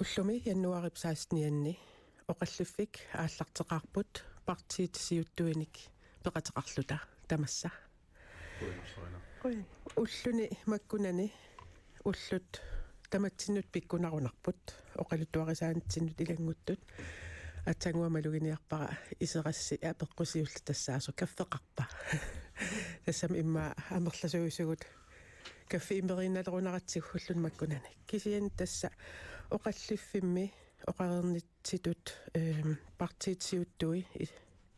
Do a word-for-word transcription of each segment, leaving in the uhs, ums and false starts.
Ullumi januaarip sekstenianni oqalliffik aallarteqaarput partiit siuttuinik peqateqarluta tamassa. Ulluni makkunani ullut tamatsinnut pikkunarunarput oqaluttuarisaanitsinnut ilannguttut. Aatsaannguaq maluginiarpara iserassi apeqqut siulleq tassaasoq kaffeqarpa. Tassami immaqa amerlasuisugut kaffi imeriinnalerunaratsigu ulluni makkunani. Kisianni tassa oqalliffimmi oqareernitsitut, ehm, partiit siuttui i-,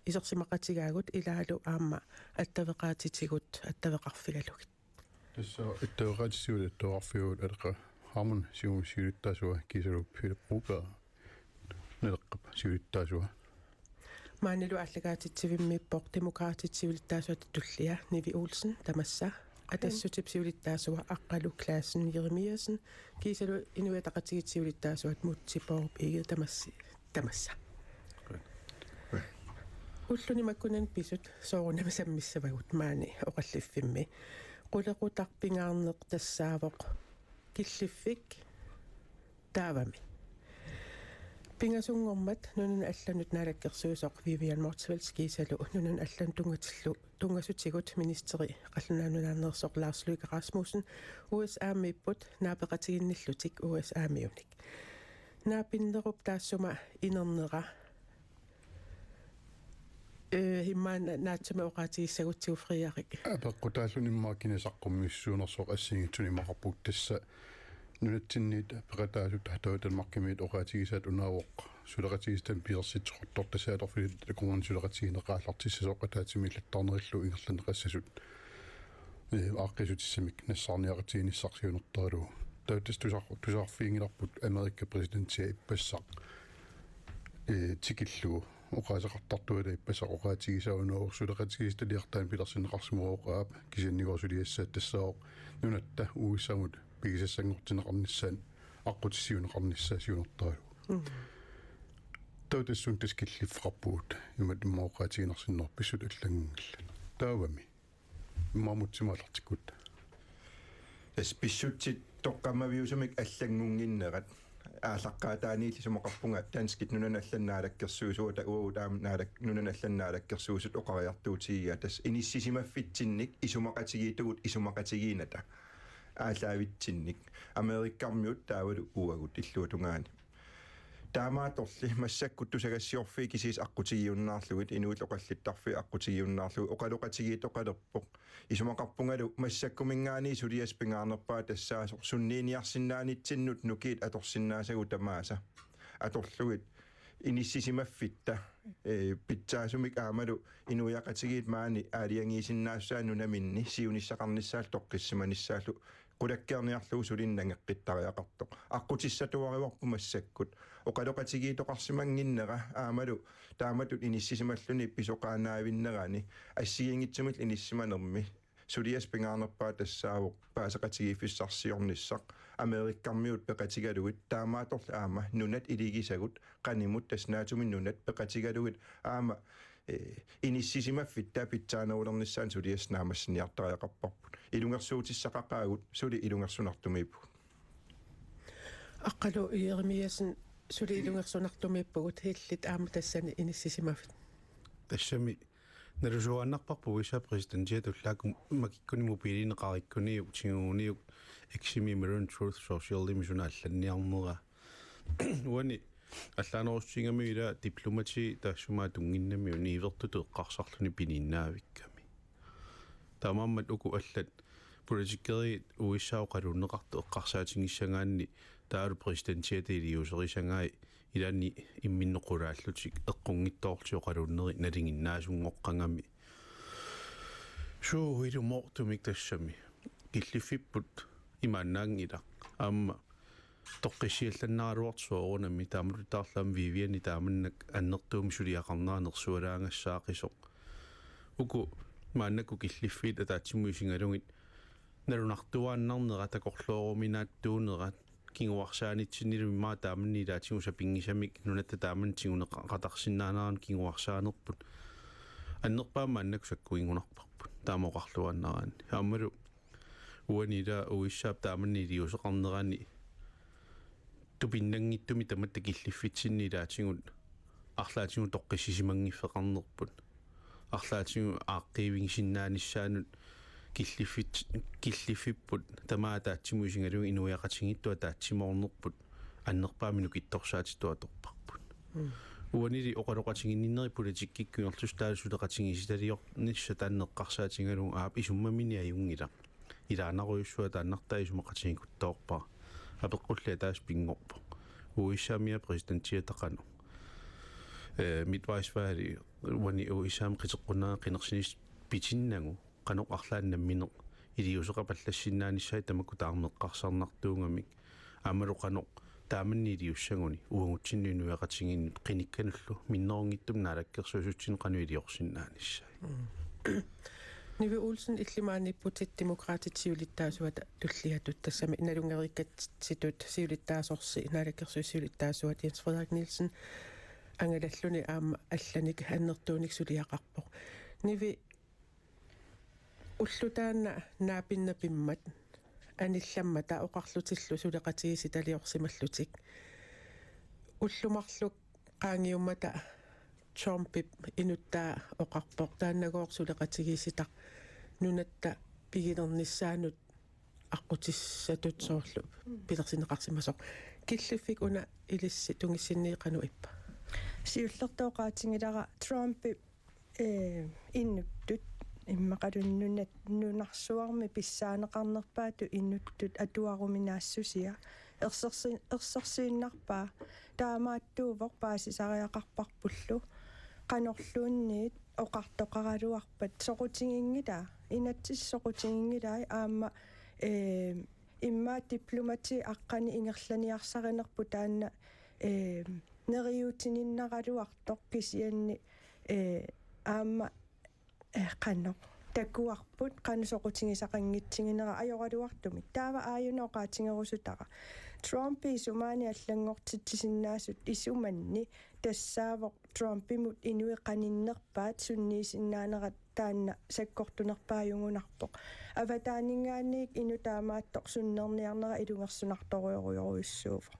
isersimaqatigaagut ilaalu aamma attaveqaatitigut attaveqarfigalugit. Tassa attaveqaatitigut attaveqarfigalugu Aleqa Hammond Siumup siulittaasua kiisalu Philip Broberg Naleqqap siulittaasua. Maanilu aallakaatitsivimmiippoq Demokraatit siulittaasuata tullia Nivi Olsen tamassa. Atassutip siulittaasua Aqqalu Clausen Jeremiassen kiisalu Inuit Ataqatigiit siulittaasuat Múte Bourup Egede tamassi tamassa. Ulluni makkunani pisut soorunami sammissavagut maani oqalliffimmi. Qulequtaq pingaarneq tassaavoq killiffik taavami. Pingasunngormat nunanut allanut naalakkersuisoq Vivian Motzfeldt kiisalu nunanut allanut tunngatillu tunngasutigut ministeri Qallunaat Nunaanneersoq Lars Løkke Rasmussen U S A-miipput naapeqatiginnillutik U S A-miunik. Naapinnerup taassuma inernera, eh, immaqa na-, naatsumik oqaatigissagutsigu Frederik. Apeqqutaalluni immaqa kina saqqummiussuunersoq assigiinngitsunik imaqarpoq tassa nunatsinniit peqataasut hattuatalmaqqimiit oqaatigisaat unaavoq suleqatigisatami pilersitseqartortut tassa atorfillit akornanni suleqatigineq aallartissasoq ataatsimiillattarnerillu ingerlanneqassasut, eh, aaqqiissutissamik nassaarniaqatigiinnissaq siunertaralugu. Taava tassa tusar-, tusarfiginngilarput Amerika præsidentia ippassaq, eh, tikillugu oqaaseqartartuata ippassaq oqaatigisaa unaavoq suleqatigisataliartaani pilersinneqarsimavoq aap kisiannigooq suliassaat tassaavoq nunatta U S A-mut pigisassanngortinneqarnissaa aqqutissiuunneqarnissaa siunertaralugu. Mm. Taava tassuuna tassa killiffeqarpugut imatut immaqa oqaatiginarsinnaavoq pissutsit allanngunngillat. Taavami. Immaqa Mútemut aallartikkutta. Tassa pissutsit toqqammaviusumik allanngunnginnerat aallaqqaataaniilli isumaqarpunga danskit nunanut allanut naalakkersuisuata uagut aamma naalak-, nunanut allanut naalakkersuisut oqariartuutigigaat tassa inissisimaffitsinnik isumaqatigiittugut isumaqatigiinnata aallaavitsinnik Amerikkarmiut taavalu uagut illuatungaani. Taamaattorli massakkut tusagassiorfiit kisiisa aqqutigiunnaarlugit inuillu oqallittarfiit aqqutigiunnaarlugit oqaloqatigiittoqalerpoq. Isumaqarpungalu massakkuminngaanniit suliassat pingaarnerpaat tassaasoq sunniiniarsinnaanitsinnut nukiit atorsinnaasagut tamaasa atorlugit inissisimaffitta, eh, pitsaasumik aammalu inuiaqatigiit maani aalajangiisinnaassusaat nunaminni siunissaqarnissaat toqqissisimanissaallu qulakkeerniarlugu sulineq nangeqqittariaqartoq. Aqqutissatuarivarput massakkut. Oqaloqatigiittoqarsimannginnera aammalu taamatut inissisimalluni pisoqaannaavinnerani assigiinngitsumillu inissisimanermi suliassat pingaarnerpaat tassaavoq paaseqatigiiffissarsiornissaq Amerikkarmiut peqatigalugit taamaattorli aamma nunat iligisagut qanimut tassa NATO-mi nunat peqatigalugit aamma, eh, inissisimaffitta pitsaanerulernissaanut suliassat naammassiniartariaqarparput. Ilungersuutissaqaqaagut suli ilungersunartumiippugut. Aqqalu Jeremiassen suli ilungersunartumiippugut illit aamma tassani inissisimaffit. Tassami nalusuaannarparput U S A præsidentiata ullaakkut makikkuni mobiilinik qarikkuniuk tiguuniuk X-imi Modern Truth Social-imi suna allanniarnera. Uani allaanerussutigigamiuk ila diplomati taassuma tunnginnamiuk niuertutut eqqarsarluni pininnaavikkami. Taamaammat uku allat politikeriit U S A oqaluunneqartut eqqarsaatigissagaanni taavalu præsidentiata iliuuserisagai ilaanni imminnut qulaallutik eqqunngitsoorlutik oqaluunneri nalinginnaasunngorami. Suu ilumoortumik tassami killiffipput imaannaanngilaq. Aamma toqqissillannaraluartoq soorunami taamatut taarlaam Viviani taamannak annertuumik suliaqarnera nersualaagassaaqqisoq. Uku maannakkut killiffiit ataatsimut isigalugit nalunartuaannarnera takorlooruminaattuunera kinguarsaanitsinnilu immaqa taamannak ilaatigut sapinngisamik nunatta taamannak tiguneqaqatarsinnaanerannut kinguarsaanerput. Annerpaamik maannakkut sakkuigunarparput. Taama oqarluaannaraanni. Aammalu uani ila U S A-p taamannak iliuuseqarnerani tupinnanngitsumik tamatta killiffitsinni ilaatigut arlaatigut toqqissisimanngiffigineqarnerput. Arlaatigut aaqqiivigisinnaanissaannut killiffit-, killiffipput tamaat ataatsimut isigalugu inuiaqatigiittut ataatsimoornerput annerpaamik nukittorsaatitut atorparput. Uanili oqaloqatiginninneri politikkikkut ingerlasoq taava suleqatigiissitaliornissaq taanna eqqarsaatigalugu aap isummamini ajunngilaq. Ilaanarujussuaq taannartaa isumaqatigiikuttoorpara. Apeqqulli ataaseq pinngorpoq. U S A-miat præsidentiata qanoq. Eh, midtvejsvalg, uani U S A-mi qiteqqunnerat qinersineq pitinnagu, qanoq arlaannik nammineq iliuuseqapallassinnaanissai tamakku taarneqqarsarnartuugamik. Aammalu qanoq taamanna iliussaguni uagutsinnut inuiaqatigiinnut qinikkanullu minnerunngitsumik naalakkersuisutsinnut qanoq iliorsinnaanissai. Nivi Olsen, illit maaniipputit Demokraatit siulittaasuata tulliatut, tassami nalunngeriikkatsitut siulittaasorsi, naalakkersuisut siulittaasuat Jens Frederik Nielsen angalalluni aamma allanik annertuunik suliaqarpoq. Nivi, ulloq taanna naapinnapimmat anillammata oqarlutillu suleqatigiissitaliorsimallutik. Ullut marluk qaangiummata Trumpip inuttaa oqarpoq, taannagooq suleqatigiissitaq nunatta pigilernissaanut aqqutissatut soorlu pilersinneqarsimasoq. Killiffik una ilissi tungissinni qanoq ippa? Siullertut oqaatigilara Trumpip, eh, inuttut immaqaluunniit nunat-, nunarsuarmi pissaaneqarnerpaatut inuttut atuaruminaassusia. Ersersi-, ersersiinnarpaa. Taamaattuuvoq paasisariaqarparpullu. Qanorluunniit oqartoqaraluarpat soqutiginngilaa. Inatsisit soqutiginngilai aamma, eh, immaqa diplomati aqqani ingerlaniarsarinerput taanna, eh, neriuutininnaraluartoq kisianni, eh, aamma, eh, qanoq takuarput qanoq soqutigisaqanngitsiginera ajoraluartumik. Taava aajuna oqaatigerusutara. Trumpi isumaani allanngortitsisinnaasut isumanni tassaavoq Trumpimut inuit qaninnerpaat sunniisinnaanerat taanna sakkortunerpaajugunarpoq. Avataaninngaanniit inuk taamaattoq sunnerniarnera ilungersunartorujorujorujussuuvoq.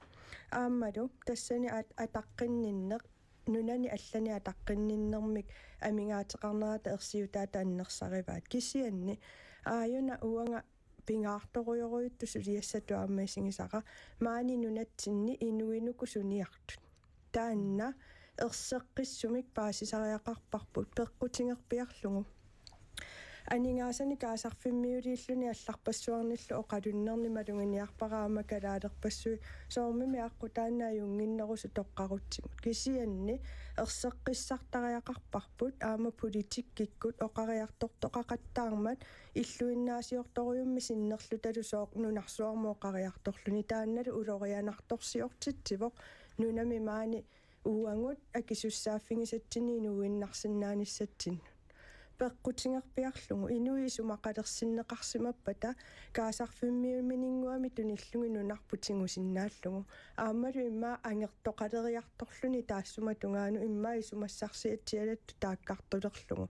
Aammalu tassani at-, ataqqinninneq, nunani allani ataqqinninnermik amigaateqarnerata ersiutaata annersarivaat. Kisianni aajuna uanga pingaartorujorujussuuvoq suliassatut aamma isigisara, maani nunatsinni inuit uku suniartut. Taanna erseqqissumik paasisariaqarparput peqqutigerpiarlugu. Aningaasanik kaasarfimmiuliilluni allarpassuarnillu oqalunnerni maluginiarpara aamma kalaalerpassuit soormimi aqqutaani ajunnginnerusut toqqarutsigu. Kisianni erseqqissartariaqarparput aamma politikkikkut oqariartortoqaqattaarmat illuinnaasiortorujummik sinnerlutalu sooq nunarsuarmut oqariartorluni, taannalu ulorianartorsiortitsivoq nunami maani uagut akisussaaffigisatsinnut inuuinnarsinnaanissatsinnut. Peqqutigerpiarlugu inuit isumaqalersinneqarsimappata kaasarfimmiuminngaanniit tunillugit nunarput tigusinnaallugu. Aammalu immaqa angertoqaleriartorluni taassuma tungaanut immaqa isumassarsiatsialattut taakkartulerlugu.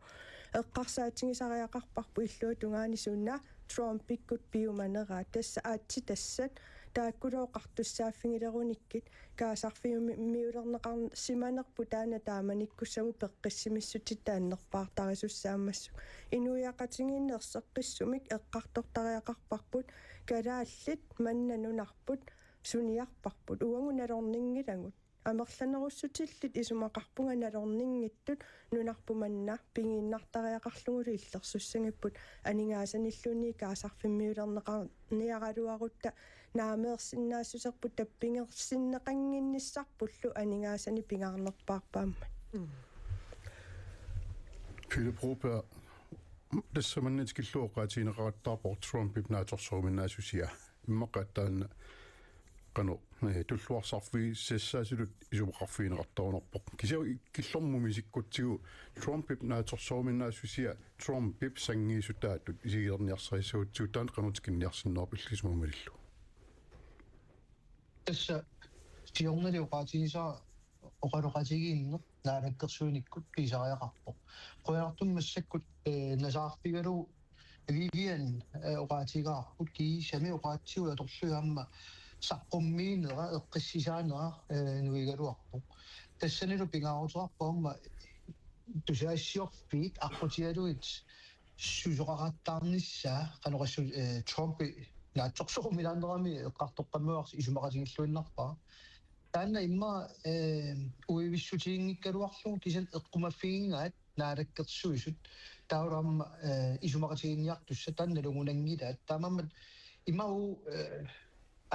Eqqarsaatigisariaqarparput illuatungaani suna Trumpikkut piumaneraat, tassa aatsitassat taakkulu oqartussaaffigilerunikkit kaasarfimmiulerneqarsimanerput taanna taamanikkussamut peqqissimissutitut annerpaartarisussaammassuk. Inuiaqatigiinni erseqqissumik eqqartortariaqarparput kalaallit manna nunarput suniarparput uagut nalorninngilagut. Amerlanerussutillit isumaqarpunga nalorninngittut nunarput manna pigiinnartariaqarlugulu illersussagipput aningaasanilluunniit kaasarfimmiulerneqarniaraluarutta naameersinnaassuserput tappigersinneqannginnissarpullu aningaasanik pingaarnerpaarpaammat. Philip Broberg, tassa manna tikillugu oqaatigineqarattaarpoq Trumpip naatsorsoruminnaassusia. Immaqa taanna qanoq, eh, tulluarsarfigisassaatigut isumaqarfigineqartarunarpoq. Kisianni killormut misikkutsigu Trumpip naatsorsoruminnaassusia Trumpip sanngiissutaatut isigilerniarsarissagutsigu taanna qanoq tikinniarsinnaarpa illit sumut malillugu? Tassa siornali oqaatigisara oqaloqatigiinneq naalakkersuinikkut pigisariaqarpoq. Qujanartumik massakkut, eh, nasaarfigalugu Vivian, eh, oqaatigaarput kiisami oqaatsigut atorlugit aamma saqqummiinera, eqqissisaanera, eh, nuigaluarpoq. Tassanilu pingaaruteqarpoq aamma tusagassiorfiit aqqutigalugit susoqaqattaarnissaa, qanoq assut, eh, Trumpi naatsorsoruminaanerami eqqartoqqammersi isumaqatigilluinnarpara. Taanna immaqa, eh, uivissutiginngikkaluarlugu kisianni eqqumaffigigaat Naalakkersuisut. Taavalu aamma, eh, isumaqatiginniartussat taanna nalungunanngilaat. Taamaammat immaqa, eh,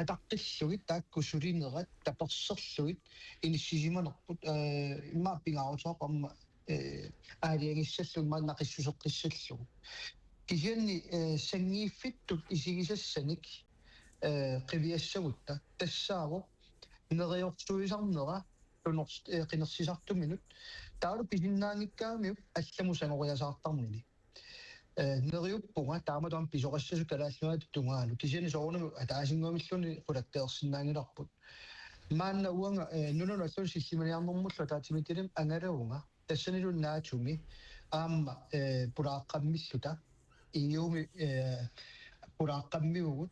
ataqqillugit taakku sulinerat taperserlugit inissisimanerput, eh, immaqa pingaaruteqarpoq aamma, eh, aalajangissallugit immaqa naqissuseqqissallugu. Kisianni, eh, sanngiiffittut isigisassanik, eh, qiviassagutta tassaavoq neriorsuisarnera tunors-, eh, qinersisartuminut. Taavalu pisinnaanngikkaangamiuk allamut sangoriasaartarnini. Eh, neriuppunga taamatut aamma pisoqassasut Kalaallit Nunaata tungaanut. Kisianni soorunami ataasinnguamilluunniit qulakkeersinnaanngilarput. Maanna uanga, eh, nunanut allanut sillimaniarnermullu ataatsimiititalimmik angalavunga. Tassanilu NATO-mi aamma, eh, pulaaqqammilluta. E U-mi, eh, pulaaqqammivugut.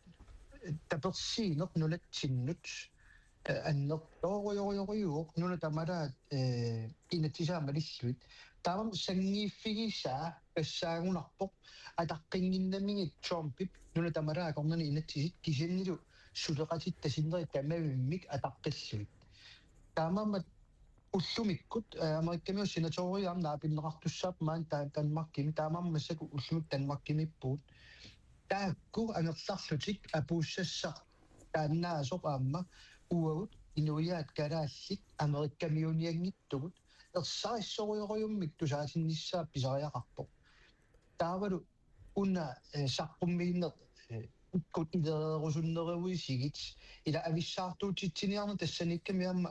Tapersiineq nunatsinnut, eh, annertoorujorujussuuvoq nuna tamalaat, eh, inatsisaat malillugit. Taamaammat sanngiiffigisaa tassaagunarpoq ataqqinnginnamigit Trumpip nuna tamalaat akornanni inatsisit kisiannili suleqatitta sinneri tamavimmik ataqqillugit. Taamaammat ullumikkut, eh, Amerikamiut senatorit aamma naapinneqartussaapput maani taa-, Danmarkimi, taamaammat massakkut ullumikkut Danmarkimiippugut. Taakku angerlarlutik apuussassaq taannaasoq aamma uagut inuiaat kalaallit Amerikamiuunianngitsugut ersarissorujorujummik tusaasinnissaa pisariaqarpoq. Taavalu una, eh, saqqummiineq, eh, ikkut ilereerusunneruisigit, ila avissaartuutitsiniarneq tassaniikkami aamma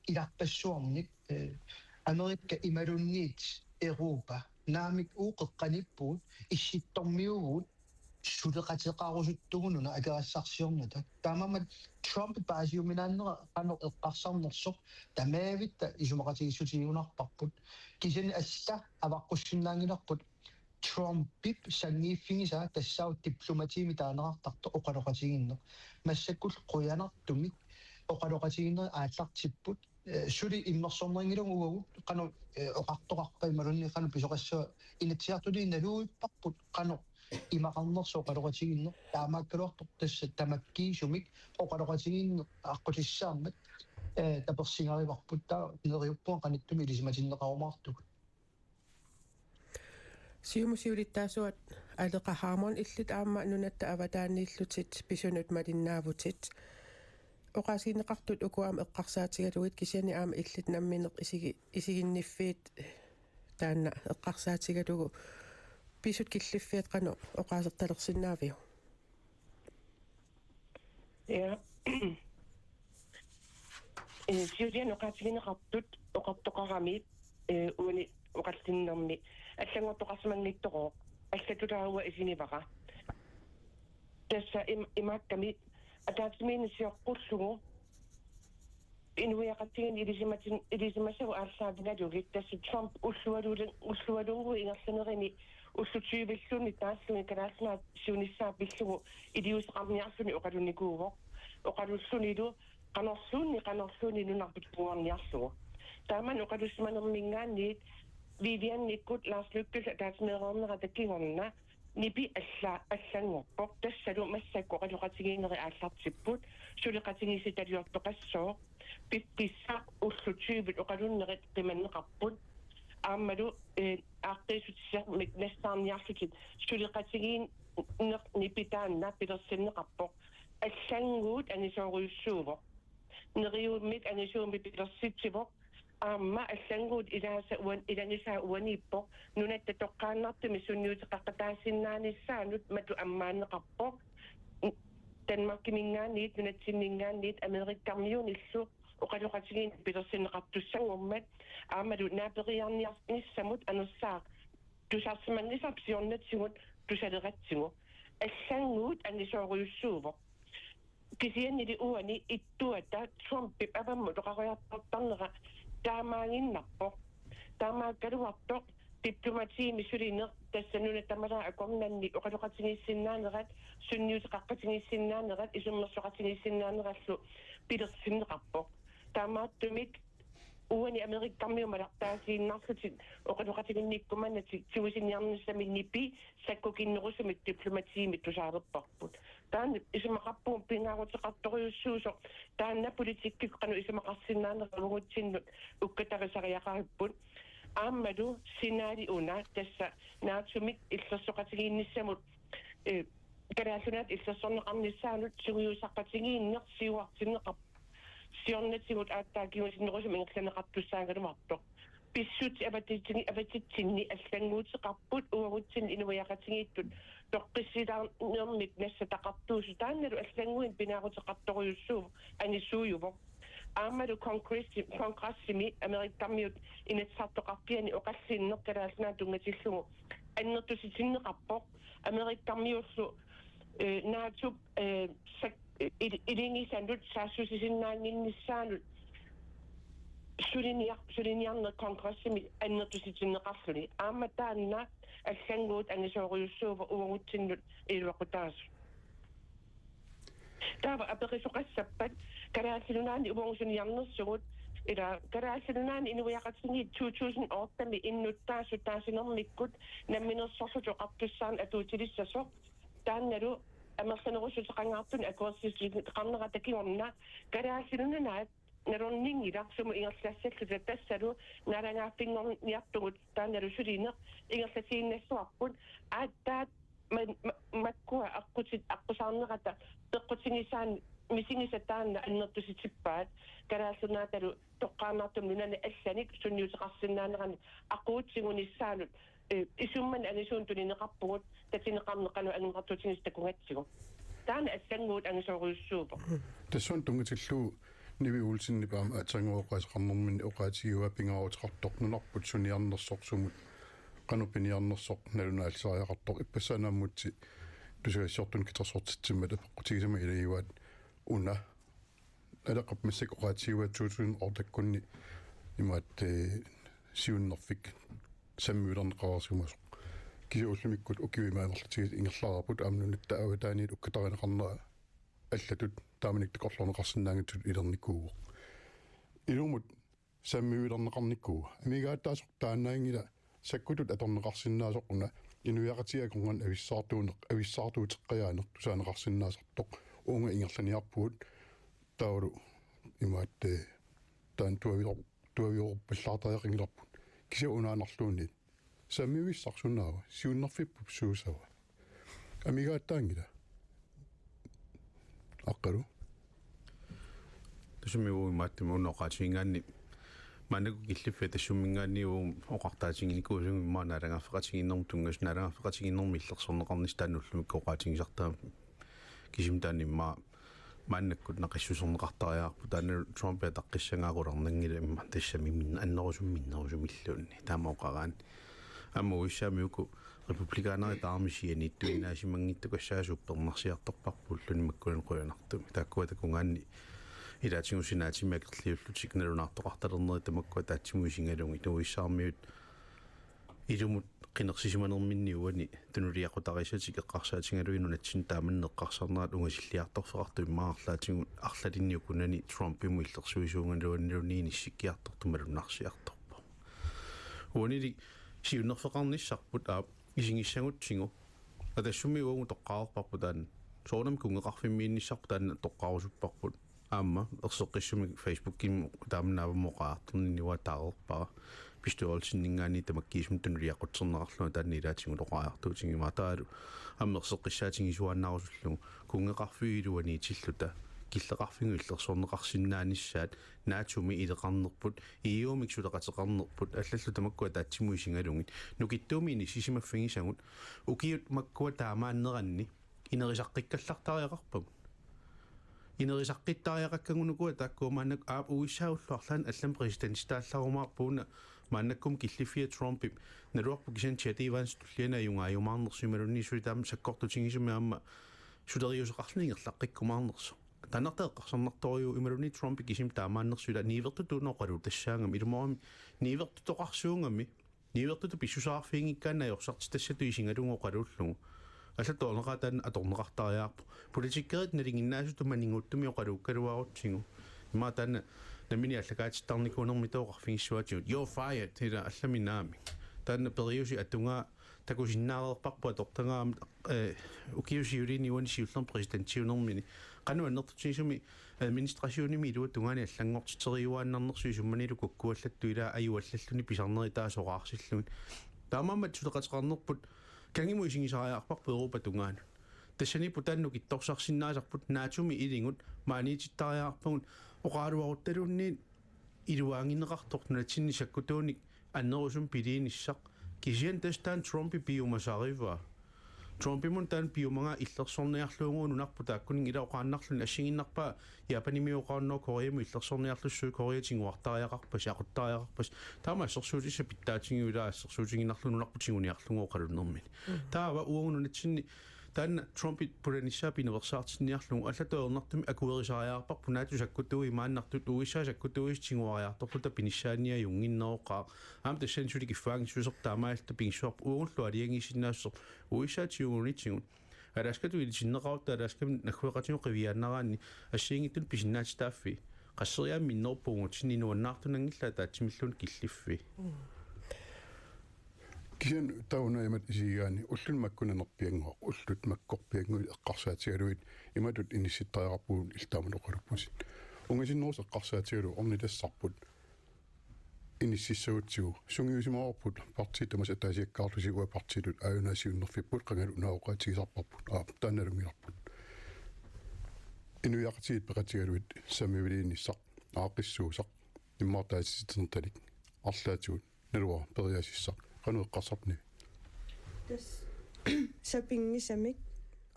ilarpassuarnik, eh, Amerika imaluunniit Europa, naamik uagut qeqqaniippugut, issittormiuuvugut, suleqateqarusuttugut una akerassarsiornata. Taamaammat Trump paasiuminaannera qanoq eqqarsarnersoq tamaavitta isumaqatigiissutigigunarparput. Kisianni alla avaqqussinnaanngilarput Trumpip sanngiiffigisaa tassaavoq diplomatiimi taaneqartartoq oqaloqatigiinneq. Massakkut qujanartumik oqaloqatigiinnerit aallartipput. Eh, suli immersornanngilagut uagut qanoq, eh, oqartoqarpa imaluunniit qanoq pisoqassava, Inatsisartuni naluipparput qanoq imaqarnersoq oqaloqatigiinneq, taamaakkaluartoq tassa tamakkiisumik oqaloqatigiinneq aqqutissaammat, eh, tapersigarivarput, taava neriuppunga qanittumi ilisimatinneqarumaartugut. Siumup siulittaasuat Aleqa Hammond, illit aamma nunatta avataaniillutit pisunut malinnaavutit. Oqaasigineqartut uku aamma eqqarsaatigalugit kisianni aamma illit nammineq isigi-, isiginniffiit taanna eqqarsaatigalugu pisut killiffiat qanoq oqaasertalersinnaaviuk? Ja. Eh, siuliani oqaatigineqartut oqartoqarami, eh, uani oqallinnermi allanngortoqarsimanngitsorooq, allatut taava isigivara. Tassa im-, imaakkami ataatsimiinneq sioqqullugu inuiaqatigiinni ilisimatin-, ilisimasagut aallaavigalugit, tassa Trump ullualuun-, ullualuunniit ingerlanerani ullut tyve-lluunniit taallugit Kalaallit Nunaat siunissaa pillugu iliuuseqarniarluni oqalunikuuvoq. Oqalullunilu qanorluunniit, qanorluunniit nunarput kinguarniarlugu. Taamani oqalussimanermiingaanniit Vivianikkut Lars Løkkep ataatsimeereernerata kingorna nipi alla-, allanngorpoq, tassalu massakkut oqaloqatigiinnerit aallartipput, suleqatigiissitaliortoqassooq, piffissaq ullut tyve oqalunnerit qimanneqarput, aammalu, eh, aaqqiissutissarmik nassaarniarlutik suleqatigiinneq nipi taanna pilersinneqarpoq, allannguut angisoorujussuuvoq. Neriummik angisuumik pilersitsivoq, aamma allannguut ilaasa uan-, ilagisaa uaniippoq, nunatta toqqaannartumik sunniuteqaqataasinnaanissaanut matu ammaanneqarpoq. Danmarkimiingaanniit, nunatsinniingaanniit, Amerikkarmiunillu oqaloqatigiinneq pilersinneqartussanngormat, aammalu naaperiarniarnissamut anersaaq tusarsimanngisarput siornatigut tusaleratsigu. Allannguut angisoorujussuuvoq. Kisiannili uani ittuata Trumpip avammut oqariartortarnera taamaaginnarpoq. Taamaakkaluartoq diplomatiimi sulineq tassa nunat tamalaat akornanni oqaloqatigiissinnaanerat, sunniuteqaqatigiissinnaanerat, isummersoqatigiissinnaanerallu pilersinneqarpoq. Taamaattumik uani Amerikkarmiut malartaasiinnarlutik oqaloqatiginnikkumaanatik tigusinniarnissamik nipi sakkukinnerusumik diplomatiimi tusaalerparput. Taanna isumaqarpugut pingaaruteqartorujussuusoq, taanna politikkikkut qanoq isumaqarsinnaanera uagutsinnut ukkatarisariaqaripput. Aammalu signaali una tassa NATO-mik illersoqatigiinnissamut, eh, Kalaallit Nunaat illersorneqarnissaanut sungiusaqatigiinneq siuartinneqarpoq. Siornatigut aatsaat kingusinnerusumik ingerlanneqartussaagaluartoq. Pissutsit avatitsinni, avatitsinni allannguuteqarput uagutsinnut inuiaqatigiittut toqqissisinnaanermik nassataqartuusut, taannalu allannguinnaq pingaaruteqartorujussuuvoq, anisuujuvoq. Aammalu kongressi-, kongressimi Amerikkarmiut Inatsisartoqarfiani oqallinneq Kalaallit Nunaat tunngatillugu annertusitinneqarpoq. Amerikkarmiullu, eh, NATO, eh, sak-, il-, iligisanut saassussisinnaannginnissaanut suliniar-, suliniarneq kongressimi annertusitinneqarluni. Aamma taanna allannguut angisoorujussuuvoq uagutsinnut iluaqutaasut. Taava aperisoqassappat Kalaallit Nunaanni uagut suniarnersugut, ila Kalaallit Nunaanni inuiaqatigiit two thousand otte-mi innuttaasut taasinermikkut Namminersorlutik Oqartussaannik atuutilissasoq, taannalu amerlanerussuteqangaartunik akuersissuteqarnerata kingorna Kalaallit Nunaat nalorninngilaq sumut ingerlassalluta, tassalu naalagaaffinngorniartugut taannalu sulineq ingerlatiinnassavarput. Aatsaat ma-, ma-, makkua aqqutit aqqusaarnerata peqqutigisaanik misigisat taanna annertusitippaat, Kalaallit Nunaatalu toqqaannartumik nunani allanik sunniuteqarsinnaaneranik aqqugutsinnut, eh, isummat angisuunik tunineqarpugut tatineqarneq qanoq annertutigisoq takugatsigu. Taanna allannguut angisoorujussuuvoq. Tassuuna tunngatillugu Nivi Olsenip aamma aatsaannguaq oqaaseqarnermini oqaatigivaa pingaaruteqartoq nunarput suniarnersoq sumut qanoq piniarnersoq nalunaallisariaqartoq, ippassaq naammutsi tusagassiortunut kitarsortitsimmat apeqqutigisama ilagivaat una. Naleqqap massakkut oqaatigivaa two thousand otte-kkunni imaattoq, eh, siunnerfik sammivilerneqareersimasoq. Kisianni ullumikkut ukiut ima ingerlatigisut ingerlareerput, aamma nunatta avataaniit ukkatarineqarnera allatut taamanikkut takorloorneqarsinnaanngitsutut ilernikuuvoq. Ilumut sammivilerneqarnikuuvoq. Amigaataasoq taannaanngilaq, sakkutut atorneqarsinnaasoq una inuiaqatigiit akornanni avissaartuuneq, avissaartuuteqqajaaneq tusaaneqarsinnaasartoq uunga ingerlaniarpugut. Taavalu imaattoq, eh, taanna tuavior-, tuaviorpallaartariaqanngilarput. Kisianni unaannarluunniit sammivissaq sunaava, siunnerfippup suusava? Amigaataanngilaq. Aqqalu. Tassami uagut imaattumik una oqaatigigaanni maannakkut killiffiat tassaminngaanniit uagut oqartaatiginikuusugut immaqa naalagaaffeqatigiinnermut tunngasut, naalagaaffeqatigiinnermi illersorneqarnissaq taanna ullumikkut oqaatigisartagami. Kisimi taanna immaqa maannakkut naqissuserneqartariaqarpoq, taanna Trump ataqqissagaat qularnanngilaq immaqa tassami min-, annerusumik minnerusumilluunniit. Taama oqaraanni. Aamma U S A-mi uku republikanerit tamarmik sianiittuinnaasimanngitsoq assaasu uppernarsiartorparput ulluni makkunani qujanartumik. Taakkua takugaanni ilaatigut senaatimi akerliullutik nalunaartoqartalernerit tamakkua ataatsimut isigalugit, U S A-miut ilumut qinersisimanerminni uani tunuliaqutarisatik eqqarsaatigalugit nunatsinnut taamannak eqqarsarnerat ungasilliartorfeqartoq immaqa arlaatigut arlalinni ukunani Trumpimut illersuisuugaluarluni inissikkiartortoq malunnarsiartorpoq. Uanili siunnerfeqarnissarput aap isigissagutsigu. Atassumi uagut toqqareerparput taanna. Soorunami kunngeqarfimmiinnissarput taanna toqqarusupparput. Aamma erseqqissumik Facebookimi taamani aamma oqariartorninni uanga taareerpara. Pistoolsinninngaanniit tamakkiisumik tunuliaqutserneqarlunga taanna ilaatigut oqariartuutigivaat taavalu. Aamma erseqqissaatigisuaannaarusullugu kunngeqarfiup iluaniitilluta killeqarfinnut illersorneqarsinnaanissaat NATO-mi ileqarnerput, E U-mik suleqateqarnerput, allallu tamakku ataatsimut isigalugit. Nukittuumik inissisimaffigisagut, ukiut makkua taamaanneranni inerisaqqikkallartariaqarpagut. Inerisaqqittariaqakkagut ukua taakkua maannakkut aap U S A ullut arlaanni allamik præsidentitaallarumaarpoq una maannakkumut killiffia Trumpip naluarput kisianni J D Vance tulliani ajugaajumaarnersoq imaluunniit suli taama sakkortutigisumik aamma suleriuseqarluni ingerlaqqikkumaarnersoq. Taannartaa eqqarsarnartorujuuvoq imaluunniit Trumpi kisimi taamaannersoq ila niuertutut una oqaluutassaagami ilumoorami niuertutoqarsuugami Niuertutut pissuseqarfiginngikkaanni ajorsartitassatut isigalugu oqaluullugu. Allatut orneqaaq taanna atorneqartariaqarpoq. Politikerit nalinginnaasutut maninnguuttumik oqaluukkaluarutsigu. Immaqa taanna nammineq aallakaatittarnikuunermita oqarfigissuatigut: "You're fired," ila allamik naamik. Taanna periuseq atugaa takusinnaareerparput atortagaammata, eh, ukiup siuliini uani siullermi præsidentiunermini. Qanoq annertutigisumik administrationimi iluatungaani allanngortiteriuaannarnersoq isummanilu kukkuallattoq ilaa ajuallalluni pisarnerit taava soqaarsillugit. Taamaammat suleqateqarnerput kangimut isigisariaqarparput Europap tungaanut. Tassaniippoq taanna nukittorsarsinnaasarput, NATO-mi iligut maaniitittariaqarpagut oqaaluaruttaluunniit iluaagineqartoq nunatsinni sakkutuunik annerusumik piliinissaq. Kisianni tassa taanna Trumpi piumasarivaa. Trumpimut taanna piumagaa illersorniarlugu nunarput taakkuninnga ila oqaannarluni assigiinnarpaa Japanimi oqaannaa Koreamut illersorniarlugu Sydkorea tiguartariaqarpasi, aquttariaqarpasi. Taama assersuutissaq pitsaatigiuk ila assersuutigiinnarlugu nunarput tiguniarlugu oqalunnermini. Taava uagut nunatsinni taanna Trumpi pulanissaa pinaveersaartinniarlugu allatut ajornartumik akuerisariaqarparput NATO sakkutuui maannartut U S A sakkutuuisi tiguariartorluta pinissaaniajunnginneroqaaq. Aamma tassani suli kiffaanngissuseq taamaalilluta pigissuarput uagullu aalajangiisinnaassuseq U S A tigugunitigut. Alaskatut ilitinneqarutta Alaskami naggueqatigut qiviaannaraanni assigiinngitsunik pisinnaatitaaffii. Qasseriarlutit minneruppugut, sinni nuannaartunanngillat ataatsimilluunniit killiffii. Kisianni taava una imatut isigigaanni ulluni makku nanerpiannguaq, ullut makkorpiannguit eqqarsaatigalugit imatut inissittariaqarpugut illit taamatut oqalupputit. Ungasinnerusoq eqqarsaatigalugu ornitassarput inississagutsigu sungiusimavarput partiit tamassi ataasiakkaarlusi uanga partiitut aajuna siunnerfipput qangali una oqaatigisarparput. Aap, taanna nalunngilarput. Inuiaqatigiit peqatigalugit sammiviliinnissaq, aaqqissuussaq, immaqa taasissutinertalik, arlaatigut, naluara periaasissaq, qanoq eqqarsarpit? Tassa sapinngisamik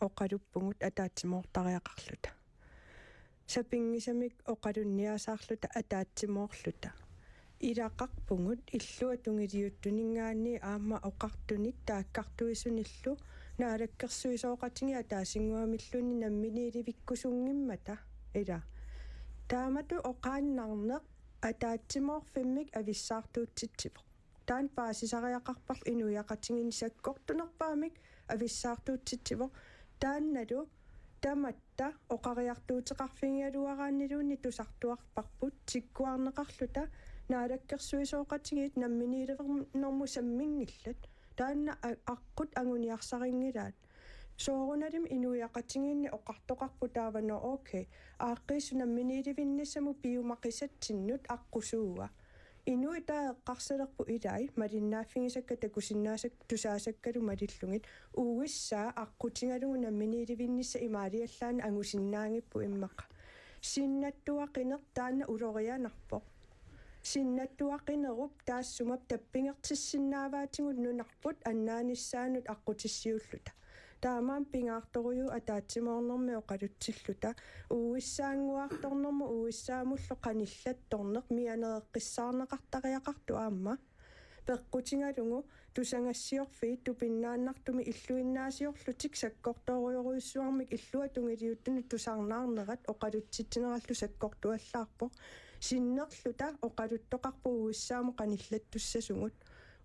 oqaluppugut ataatsimoortariaqarluta. Sapinngisamik oqalunniasaarluta ataatsimoorluta. Ilaqarpugut illuatungiliuttuninngaanniit aamma oqartunik taakkartuisunillu naalakkersuisooqatigiit ataasinnguamilluunniit namminiilivikkusunngimmata. Ila. Taamatut oqaannarneq ataatsimoorfimmik avissaartuutsitsivoq. Taanna paasisariaqarparput inuiaqatigiinni sakkortunerpaamik avissaartuutsitsivoq. Taannalu tamatta oqariartuuteqarfigigaluaraanniluunniit tusartuarparput tikkuarneqarluta naalakkersuisooqatigiit namminiilivinnermut samminngillat. Taanna a-, aqqut anguniarsarinngilaat. Soorunalimi inuiaqatigiinni oqartoqarput taava: "Nå, okay. Aaqqiissuseq namminiilivinnissamut piumaqisatsinnut aqqusuua." Inuit taava eqqarsalerput: "Ilai, malinnaaffigisakka takusinnaasakka tusaasakkalu malillugit, U S A aqqutigalugu namminiilivinnissaq imaaliallaannaq angusinnaanngippoq immaqa." Sinnattuaqineq taanna ulorianarpoq. Sinnattuaqinerup taassuma tappigertissinnaavaatigut nunarput annaanissaanut aqqutissiuulluta. Taamaammat pingaartorujuuvoq ataatsimoornermik oqalutsilluta. U S A-nnguartornermut U S A-mullu qanillattorneq mianereqqissaarneqartariaqartoq aamma. Peqqutigalugu tusagassiorfiit tupinnaannartumik illuinnaasiorlutik sakkortoorujorujussuarmik illuatungiliuttunut tusarnaarnerat oqalutsitsinerallu sakkortuallaarpoq. Sinnerluta oqaluttoqarpoq U S A-mut qanillattussasugut.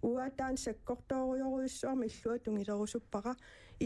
Uanga taanna sakkortoorujorujussuarmik illuatungilerusuppara.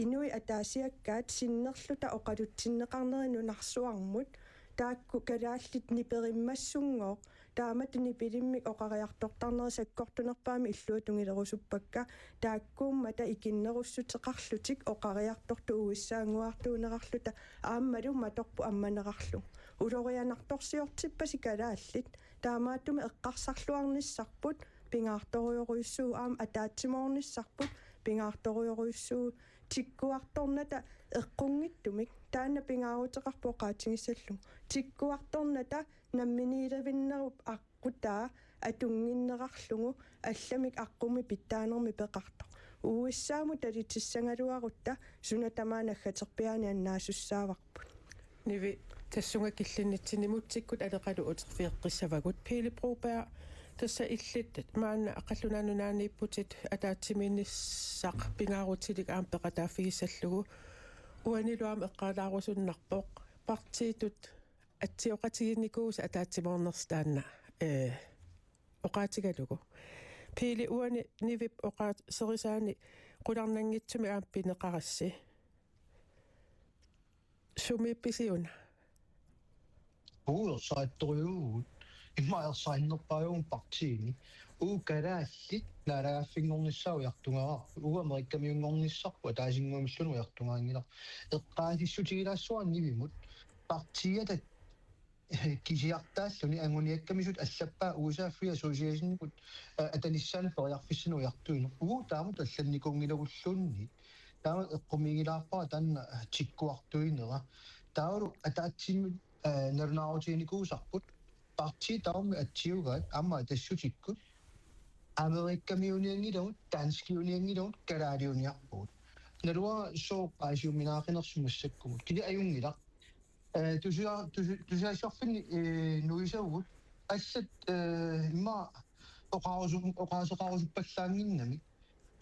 Inuit ataasiakkaat sinnerluta oqalutsinneqarnerat nunarsuarmut, taakku kalaallit niperimmassunngooq, taamatut nipilimmik oqariartortarnerat sakkortunerpaamik illuatungilerusuppakka, taakkuummata ikinnerussuteqarlutik oqariartortut U S A-nnguartuunerarluta aammalu matorput ammanerarlugu. Ulorianartorsiortippasi kalaallit, taamaattumik eqqarsarluarnissarput pingaartorujorujussuuvoq, aamma ataatsimoornissarput pingaartorujorujussuuvoq. Tikkuartornata eqqunngitsumik taanna pingaaruteqarpoq oqaatigissallugu. Tikkuartornata namminiilivinnerup aqqutaa atunnginnerarlugu allamik aqqummik pitsaanermik peqartoq. U S A-mut talitsissagaluarutta suna tamaat naggaterpiaanik annaassavavut. Nivi, tassunga killinnitsinni Mutsikkut aleqalu uterfigeqqissavagut. Pele Broberg, tassa illit maanna Qallunaat Nunaanniipputit ataatsimiinnissaq pingaarutilik aamma peqataaffigissallugu. Uanilu aamma eqqaalaarusunnarpoq partiitut atsioqatigiinnikuusoq ataatsimoornersoq taanna, eh, oqaatigalugu. Pele, uani Nivip oqaaserisaani qularnanngitsumik aamma pineqarassi. Sumiippisiuna? Uu, ersarittorujuuvugut. Immaqa ersarinnerpaajuvugut partiini. Uu, kalaallit naalagaaffinngornissaat ujartugaarput. Uu, Amerikkamiunngornissarput ataasinnguamilluunniit ujartugaanngilaq. Eqqaasissutigilaassuara Nivimut. Partiiata kisiartaalluni anguniakkamisut allappaa U S A Free Association-ikut, eh, atanissaanut periarfissanik ujartuineq. Uu, taamatut allannikuunngilagulluunniit. Taama eqqumiigilaarpara taanna tikkuartuinera. Taavalu ataatsimut, eh, nalunaarutiginikuusarput. Partiit tamarmik atsiugaat aamma Atassutikkut. Amerikkamiunianngilagut, danskiunianngilagut, kalaaliuniarpugut. Naluara sooq paasiuminaaqinersoq massakkumut. Kisianni ajunngilaq. Eh, tusia-, tusi-, tusagassiorfinni, eh, nuisagut. Allat, eh, immaqa oqarusu-, oqaaseqarusuppallaannginnami.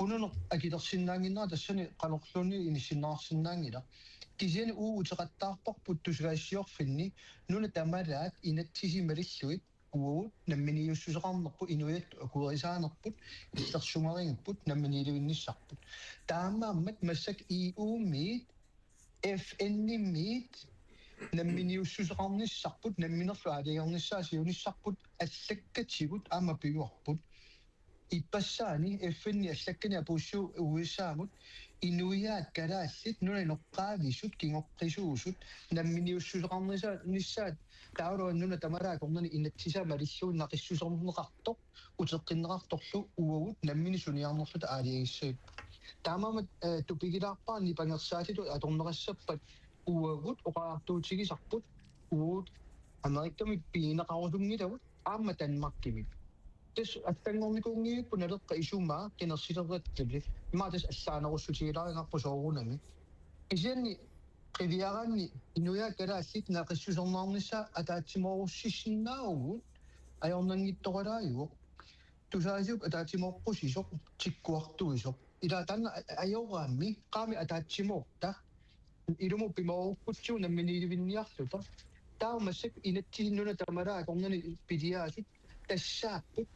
Unaneq akilersinnaannginnera tassani qanorluunniit inissinnarsinnaanngilaq. Kisianni uagut uteqattaarparput tusagassiorfinni nunat tamalaat inatsisit malillugit uagut namminiilivissuseqarnerput, inuiattut akuerisaanerput, illersugarigipput, namminiilivinnissarput. Taamaammat massakkut E U-miit, F N-imiit, namminiilivissuseqarnissarput, namminerlu aalajangernissaa siunissarput, allakkatigut aamma piuarput. Ippassaani F N-i allakkani apuussivoq U S A-mut, inuiaat kalaallit nunap inoqqaavisut kingoqqisuusut namminiilivissuseqarnissaat, taavalu nunat tamalaat akornanni inatsisaat malillugu naqissuserneqartoq uteqqinneqartorlu uagut nammineq suniarnerluta aalajangissagipput. Taamaammat, eh, tupigilaarpara nipangersaatitut atorneqassappat uagut oqariartuutigisarput uagut Amerikami pineqarusunngilagut aamma Danmarkimi. Tassa allanngornikuunngivipput Naleqqap isumaa qinersilerallalli. Immaqa tassa allaanerussutigilaarinngarpoq soorunami. Kisianni qiviaraanni inuiaat kalaallit naqissusernaarnissaat ataatsimoorussissinnaavugut ajornanngitsoralaajuvoq. Tusaasiuk ataatsimooqqusisoq tikkuartuisoq. Ilaa taanna a-, ajoraammi qaami ataatsimoorta. Ilumut pimoorukkutsigu namminiilivinniarluta. Taava massakkut inatsisit nunat tamalaat akornanni piliaasut tassaapput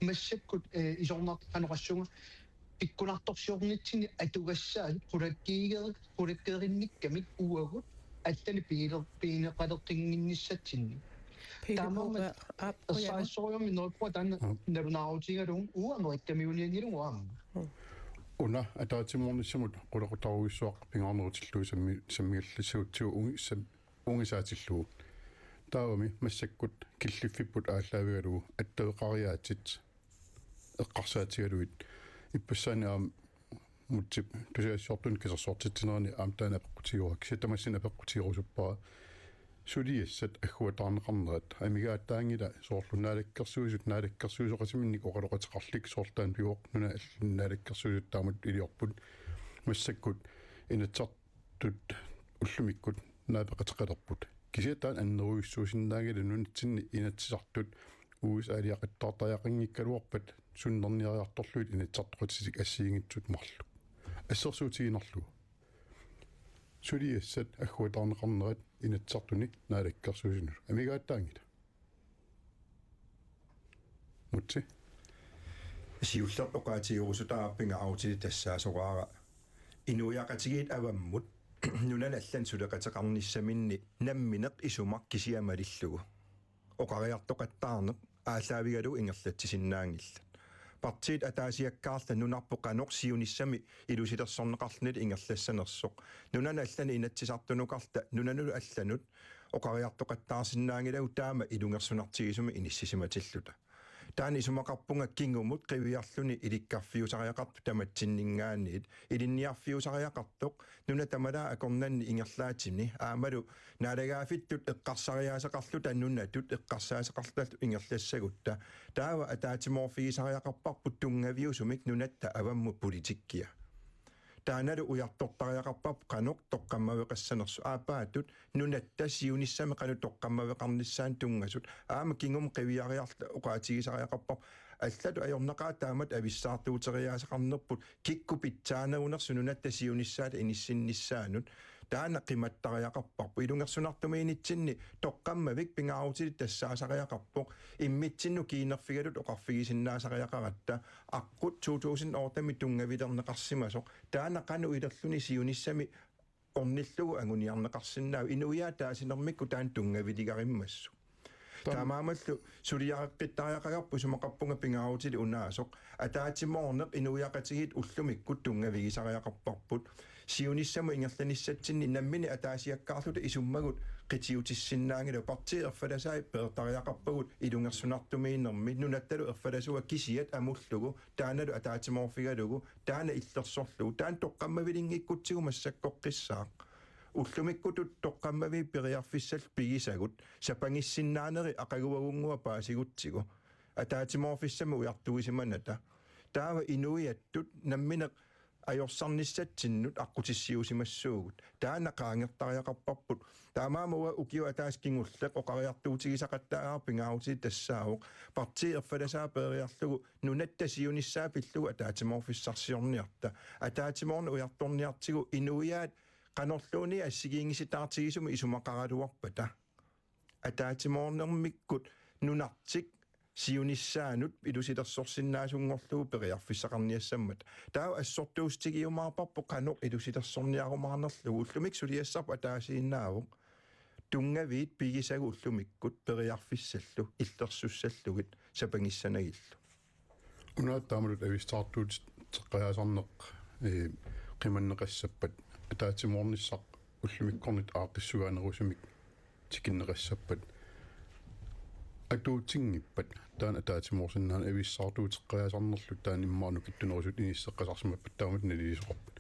massakkut, eh, isornaq-, qanoq oqassaanga, pikkunartorsiornitsinni atugassaasut qulakkeeri-, qulakkeerinnikkamik uagut allanik pigiler-, pigineqaleqqinnginnissatsinni. Pele Taamaammat Broberg, aap, qujanaq. Ersarissorujussuarmik neriuppunga taanna Mm. nalunaarutigalugu uagut Amerikkamiunianngilagut aamma. Mm. Una ataatsimoornissamut qulaquttarujussuaq pingaarnerutillugu sammi-, sammigallassagutsigu ungi-, sam-, ungisaatillugu. Taavami massakkut killiffipput aallaavigalugu attaveqariaatsit eqqarsaatigalugit. Ippassaani aamma Mutsip tusagassiortunut katersortitsinerani aamma taanna apeqqutigiuara. Kisianni tamassinnut apeqqutigerusuppara suliassat agguataarneqarnerat. Amigaataanngilaq soorlu naalakkersuisut naalakkersuisoqatiminnik oqaloqateqarlik soorlu taanna pivoq nunat allat naalakkersuisut taamatut iliorput. Massakkut Inatsisartut ullumikkut naapeqateqalerput. Kisianni taanna annerujussuusinnaanngilaq nunatsinni inatsisartut U S A-liaqattaartariaqanngikkaluarpat sunnerniariartorlugit inatsisartoqatitik assigiinngitsut marluk. Assersuutigiinnarlugu. Suliassat agguataarneqarnerat Inatsisartuni naalakkersuisunut. Amigaataanngilaq. Mutsi. Siullertut oqaatigerusutara pingaarutilik tassaasoraara inuiaqatigiit avammut nunani allani suleqateqarnissaminni nammineq isumaq kisiat malillugu. Oqariartoqattaarneq aallaavigalugu ingerlatsisinnaanngillat. Partiit ataasiakkaarluta nunarput qanoq siunissami ilusilersorneqarluni ingerlassanersoq. Nunani allani inatsisartunukarluta nunanut allanut oqariartoqattaarsinnaanngilagut taama ilungersunartigisumik inissisimatilluta. Taanna isumaqarpunga kingumut qiviarluni ilikkarfiusariaqartoq tamatsinninngaanniit ilinniarfiusariaqartoq nunat tamalaat akornanni ingerlaatini aammalu naalagaaffittut eqqarsariaaseqarluta nunatut eqqarsaaseqarluta ingerlassagutta. Taava ataatsimoorfigisariaqarparput tunngaviusumik nunatta avammut politikkia. Taannalu ujartortariaqarparput qanoq toqqammaveqassanersoq aappaatut nunatta siunissami qanoq toqqammaveqarnissaanut tunngasut aamma kingumut qiviariarluta oqaatigisariaqarparput allatut ajornaqaaq taamatut avissaartuuteriaaseqarnerput kikkut pitsaanerunersut nunatta siunissaata inissinnissaanut Taanna qimattariaqarparput. Ilungersunartumiinnitsinni toqqammavik pingaarutilik tassaasariaqarpoq. Immitsinnut kiinerfigalugit oqarfigisinnaasariaqaratta. Aqqut to tusind otte-mi tunngavilerneqarsimasoq. Taanna qanoq ilerluni siunissami ornillugu anguniarneqarsinnaavoq, inuiaat taasinermikkut taanna tunngaviligarimmassuk. Taam- Taamaammallu suliareqqittariaqagarput isumaqarpunga pingaarutilik unaasoq. Ataatsimoorneq inuiaqatigiit ullumikkut tunngavigisariaqarparput. Siunissamut ingerlanissatsinni nammineq ataasiakkaarluta isummagut qitiutissinnaanngilagut, partiit erfalasai peertariaqarpagut ilungersunartumiinnermi, nunattalu erfalasuat kisiat amullugu, taannalu ataatsimoorfigalugu, taanna illersorlugu, taanna toqqammavilinngikkutsigu massakkoqqissaaq. Ullumikkutut toqqammaviit periarfissallu pigisagut, sapangissinnaanerit aqaguagunngua paasigutsigu. Ataatsimoorfissamik ujartuisimanata. Taava inuiattut nammineq ajorsarnissatsinnut aqqutissiuusimassuugut. Taanna qaangertariaqarparput. Taamaammat ukiut ataaseq kingulleq oqariartuutigisaqattaarput, pingaarutilik tassaavoq. Partiit erfalasaat peeriarlugu nunatta siunissaa pillugu ataatsimoorfissarsiorniarta. Ataatsimoorneq ujartorniartigu inuiaat qanorluunniit assigiinngisitaartigisumik isumaqaraluarpata. Ataatsimoornermikkut nunartik siunissaanut ilusilersorsinnaasunngorlugu periarfissaqarniassammat. Taava assortuussutigiumaarparput qanoq ilusilersorniarumaarnerlugu. Ullumikkut suliassarput ataasiinnaavoq. Tunngaviit pigisagut ullumikkut periarfissallu illersussallugit sapangissanagillu. Una taamatut avissaartuuteqqajaasarneq, ee, qimanneqassappat, ataatsimoornissaq ullumikkornit aaqqissugaanerusumik tikinneqassappat, atuutinngippat taanna ataatsimoorsinnaaneq avissaartuuteqqajaasarnerlu taanna immaqa nukittunerusutut inisseqqisarsimappat taamatut naligiisoqarpat.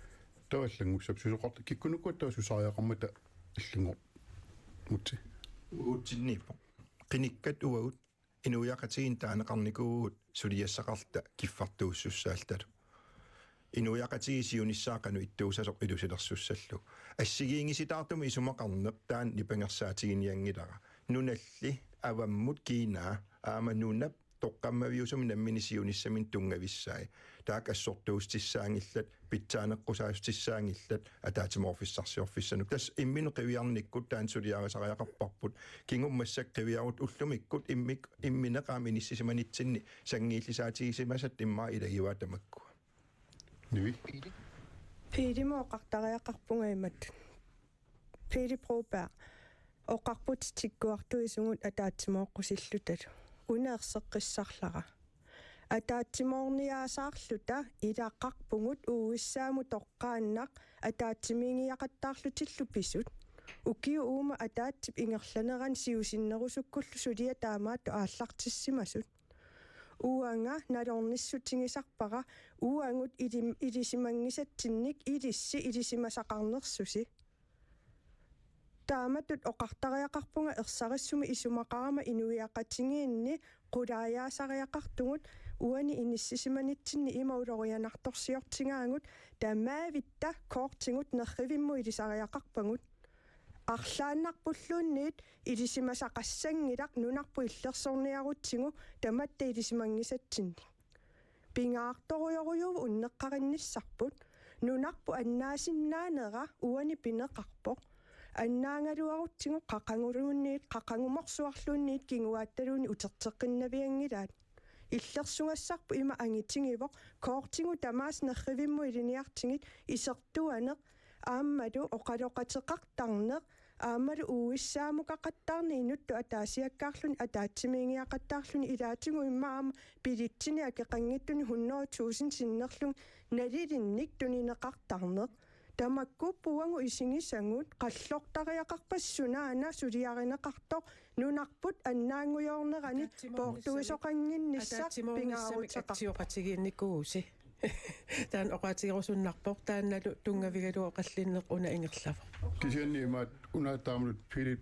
Taava allanngussappat susoqarta-, kikkunuku taava susariaqarmata illinngormutsi. Uutsinniippoq. Qinikkat uagut inuiaqatigiinni taaneqarnikuuvugut suliassaqarluta kiffartuussussaalluta. Inuiaqatigiit siunissaat qanoq ittuussasoq ilusilersussallugu. Assigiinngisitaartumik isumaqarneq taanna nipangersaatiginianngilara. Nunalli avammut kiinaa aamma nunap toqqammaviusumik nammineq siunissaminnut tunngavissai. Taakku assortuussutissaanngillat, pitsaaneqqusaassutissaanngillat ataatsimoorfissarsiorfissanut. Tassa imminut qiviarnikkut taanna suliarisariaqarparput. Kingumut massakkut qiviarutta ullumikkut immik-, immineq aamma inissisimanitsinni sanngiillisaatigisimasatta immaqa ilagivaat tamakkua. Nivi? Piilimut oqartariaqarpunga imatut. Pele Broberg, oqarputit tikkuartuisugut ataatsimooqqusillutalu. Una erseqqissarlara. Ataatsimoorniaasaarluta ilaqarpugut uissaamut toqqaannaq ataatsimiigiaqattaarlutillu pisut. Ukiut uuma ataatsip ingerlanerani siusinnerusukkullu suliat taamaattut aallartissimasut. Uanga nalornissutigisarpara uagut ilim-, ilisimanngisatsinnik ilissi ilisimasaqarnersusi. Taamatut oqartariaqarpunga ersarissumik isumaqarama inuiaqatigiinni qulaajaasariaqartugut uani inissisimanitsinni ima ulorianartorsiortigaagut tamaavitta kortigut nerrivimmut ilisariaqarpagut. Arlaannarpulluunniit ilisimasaqassanngilaq nunarput illersorniarutsigu tamatta ilisimanngisatsinnik. Pingaartorujorujuuvoq unneqqarinnissarput. Nunarput annaasinnaanera uani pineqarpoq. Annaagaluarutsigu qaquguluunniit, qaqugumorsuarluunniit kinguaattaluunniit uterteqqinnavianngilaat. Illersugassarput ima angitigivoq, kortigut tamaasa nerrivimmut ilinniartigit isertuaneq aammalu oqaloqateqartarneq aammalu uissaamukaqattaarneq inuttut ataasiakkaarluni ataatsimiigiaqattaarluni ilaatigut immaqa aamma billettinik akeqanngitsuni hundrede tusind sinnerlugit nalilinnik tunineqartarneq. Tamakkuupput uagut isigisagut, qallortariaqarpassi sunaana suliarineqartoq nunarput annaanngujoornerani poortuisoqannginnissaq pingaaruteqarpoq. Ataatsimoornissamik atsioqatigiinnikuusi. Taanna oqaatigerusunnarpoq, taannalu tunngavigalugu oqallinneq una ingerlavoq. Kisianni imaat una taamatut Pele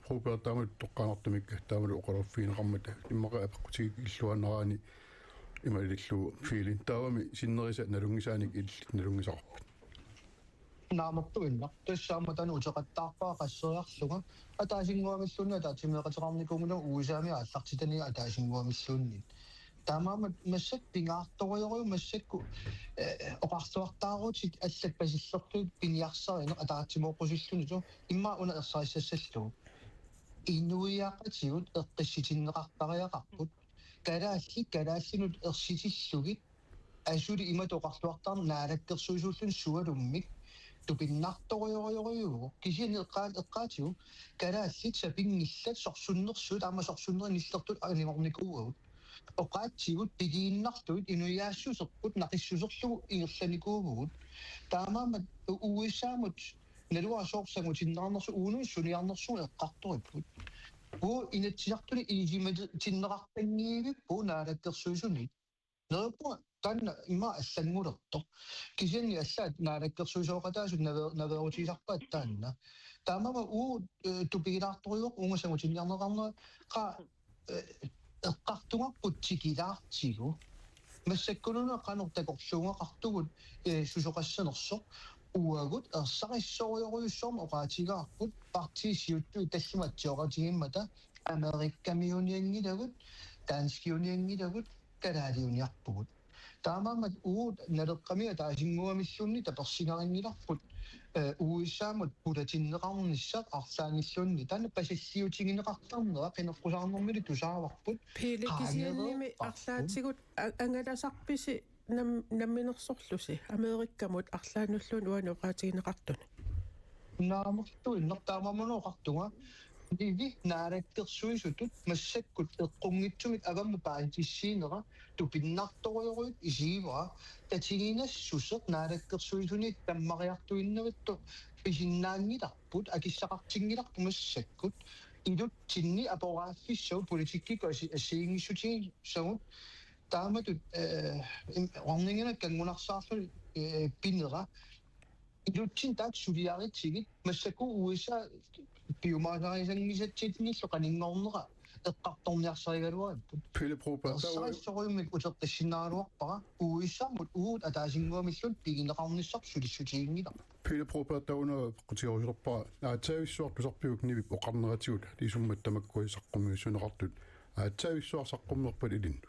Broberg taamatut toqqaannartumik taamalu oqaluffigineqarmata immaqa apeqqutigiit illuaannaraanni imalillugu Pele taavami sinnerisa nalunngisaanik illit nalunngisaqarpat? Naamertuinnaq. Tassa aamma taanna uteqattaarpara qasseriarlunga. Ataasinnguamilluunniit ataatsimeeqateqarnikuunngilagut U S A-mi aallartitani ataasinnguamilluunniit. Taamaammat massakkut pingaartorujorujuuvoq massakkut, eh, oqarluartaarutit allat pasillertut piniarsarineq ataatsimoorusillunilu immaqa una ersarissallugu. Inuiaqatigut eqqissitinneqartariaqarput. Kalaallit kalaallinut ersitillugit asuli imatut oqarluartarneq naalakkersuisuulluni sualummik tupinnartorujorujorujuuvoq. Kisianni eqqaa-, eqqaatigut kalaallit sapinngillat sorsunnersuut aamma sorsunnerit nillertut anigornikuuagut. Oqaatsigut pigiinnartut inuiaassuserput naqissuserlugu ingerlanikuuvugut. Taamaammat U S A-mut naluara sooq sangutinneqarnersoq uunga suniarnersugut eqqartoripput. Uagut Inatsisartuni ilisimatinneqartanngivippugut naalakkersuisunit. Neriuppunga taanna immaqa allanngulertoq. Kisianni allaat naalakkersuisooqataasut nave-, naveerutigisarpaat taanna. Taamaammat uagut, eh, tupigilaartorujuuvoq uunga sangutinniarneqarnera qaa, eh, eqqartugarput tikilaartigu. Massakkulluunniit qanoq takorluugaqartugut, eh, susoqassanersoq uagut ersarissorujorujussuarmik oqaatigaarput partiit siuttui tallimat atsioqatigimmata Amerikamiuunianngilagut, danskiunianngilagut, kalaaliuniarpugut. Taamaammat uagut Naleqqami ataasinnguamilluunniit tapersinnginngilarput, eh, U S A-mut pulatinneqarnissaq arlaannilluunniit taanna pasilliutigineqartarnera qineqqusaarnermilu tusaavarput. Pele kisiannimi qaangereerparput. Arlaatigut a-, angalasarpisi nam-, namminersorlusi Amerikamut arlaannulluunniit uani oqaatigineqartuni. Naamerluinnaq taamaammat oqartunga. Ivi naalakkersuisutut massakkut eqqunngitsumik avammut paasissutissiinera tupinnartorujorujuuvoq isigivara tatiginassuseq naalakkersuisuni tammariartuinnartoq pisinnaanngilarput akissaqartinngilarput massakkut ilutsinni aporaaffissagut politikkikkut asi-, assigiinngissutigisavut taamatut, eh, im-, orninginak kanngunarsaarluni, eh, pinera ilutsinni taakku suliaritsigit massakkut U S A piumaarisarisanngisatsinnillu qaninngornera eqqartorniarsarigaluarparput. Pele Broberg, taava ersarissorujummik uteqqissinnaagaluarpara U S A-mut uagut ataasinnguamilluunniit pigineqarnissaq sulissutiginngilarput. Pele Broberg, taava una peqqutigerusulerpara. Aatsaavissuaq tusarpiuk Nivip oqarneratigut isummat tamakku saqqummiussuunneqartut. Aatsaavissuaq saqqummerpat ilinnut?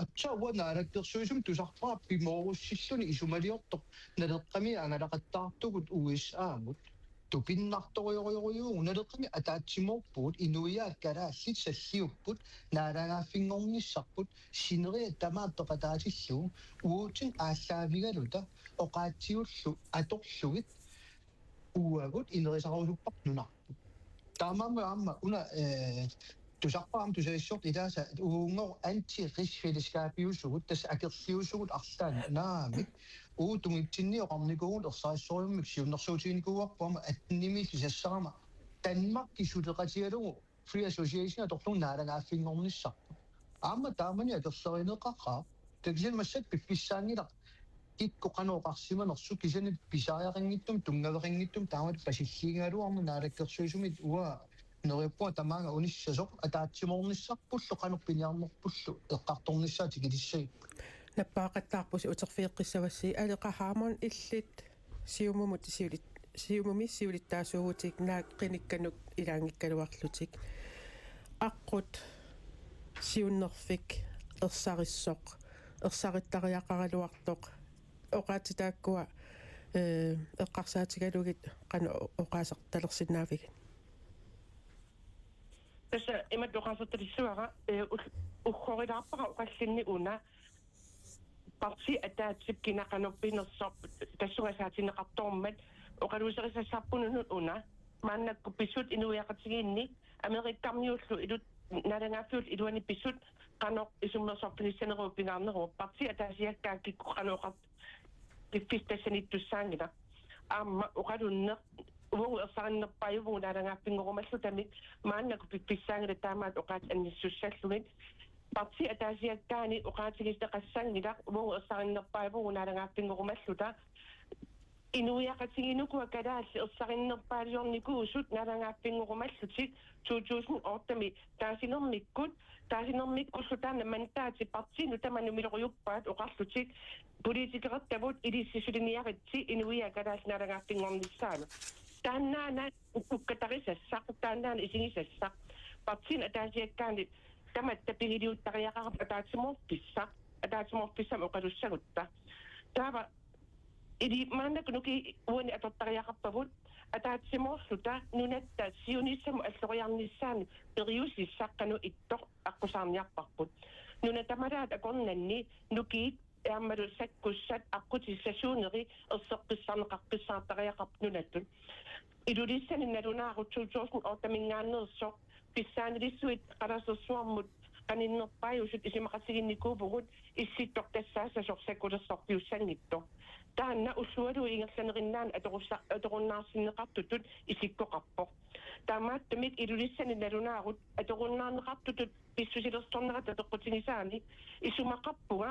Aatsaat uanga naalakkersuisumik tusarpara pimoorussilluni isumaliortoq Naleqqami angalaqattaartugut U S A-mut. Tupinnartorujorujuuvoq Naleqqami ataatsimoorpugut inuiaat kalaallit salliupput naalagaaffinngornissarput sineriak tamaat peqataatillugu uagutsinnut aallaavigaluta oqaatsigullu atorlugit uagut inerisarusupparput nunarput. Taamaammat aamma una, eh, tusarpara aamma tusagassiortoq ilaasa uunngooq anti-rigsfællesskabiusugut tassa akerliusugut arlaannaamik. Uagut tungitsinni oqarnikuuvugut ersarissorujummik siunnersuutiginikuuarput aamma attenimiillu sassarama Danmarki suleqatigalugu Free Association atorlugu naalagaaffinngornissarput. Aamma taamani akerlerineqaqaaq. Taava kisianni massakkut piffissaanngilaq kikkut qanoq oqarsimanersut kisianni pisariaqanngitsumik tunngaveqanngitsumik taamatut pasilliigaluarneq naalakkersuisumit uanga neriuppunga tamaanga unissasoq ataatsimoornissarpullu qanoq piniarnerpullu eqqartornissaa tikilissagippoq. Nappaaqattaarpusi uterfigeqqissavassi Aleqa Hammond illit Siumumut siulit-, Siumumi siulittaasuuvutit naak qinikkanut ilaanngikkaluarlutit. Aqqut siunnerfik ersarissoq, ersarittariaqaraluartoq, oqaatsit taakkua, eh, eqqarsaatigalugit qanoq oqaasertalersinnaavigit? Tassa imatut oqaasertalissavara, eh, ul-, uggorilaarpara oqallinneq una, partiit ataatsip kina qanoq pinersoq tassunga saatinneqartormat oqaluuserisassarput nunut una, maannakkut pisut inuiaqatigiinni Amerikamiullu ilut naalagaaffiullu iluani pisut qanoq isummersorfigissanerup pingaarneruvoq partiit ataasiakkaat kikkut qanoq oqart-, piffissaq tassanittussaanngilaq. Aamma oqalunneq uagut ersarinnerpaajuvugut naalagaaffinngorumallutami maannakkut piffissaanngilaq taamaattut oqaatsit annissussallugit. Partiit ataasiakkaanni oqaatigiseqassanngilaq uagut ersarinnerpaajuvugut naalagaaffinngorumalluta. Inuiaqatigiinni ukua kalaallit ersarinnerpaaliornikuusut naalagaaffinngorumallutik to tusind otte-mi taasinermikkut, taasinermikkullu taanna mandaatit partiinut tamanut miloriuppaat oqarlutik politikertavut ilissi suliniaritsi inuiaat kalaallit naalagaaffinngornissaannut. Taannaana ukkatarissassaq, taannaana isigisassaq. Partiinit ataasiakkaanni tamatta pigiliuttariaqarput ataatsimoorpissaq, ataatsimoorpissami oqalussagutta. Taava ili maannakkut nukiit uani atortariaqarpagut ataatsimoorluta nunatta siunissamut alloriarnissaanut periusissaq qanoq ittoq aqqusaarniarparput. Nunat tamalaat akornanni nukiit aammalu sakkussat aqqutissat suuneri erseqqissaarneqaqqissaartariaqarput nunattut. Ilulissani nalunaarut to tusind otte-minngaanneersoq pissaanilissuit qalasersuarmut qaninnerpaajusut isumaqatigiinnikuuvugut Issittoq tassaassasoq sakkulersorpiussanngitsoq. Taanna ullualuit ingerlaneriinnaat atorussa-, atorunnaarsinneqartutut isikkoqarpoq. Taamaattumik Ilulissani nalunaarut atorunnaarneqartutut pissusilersornerata peqqutigisaani isumaqarpunga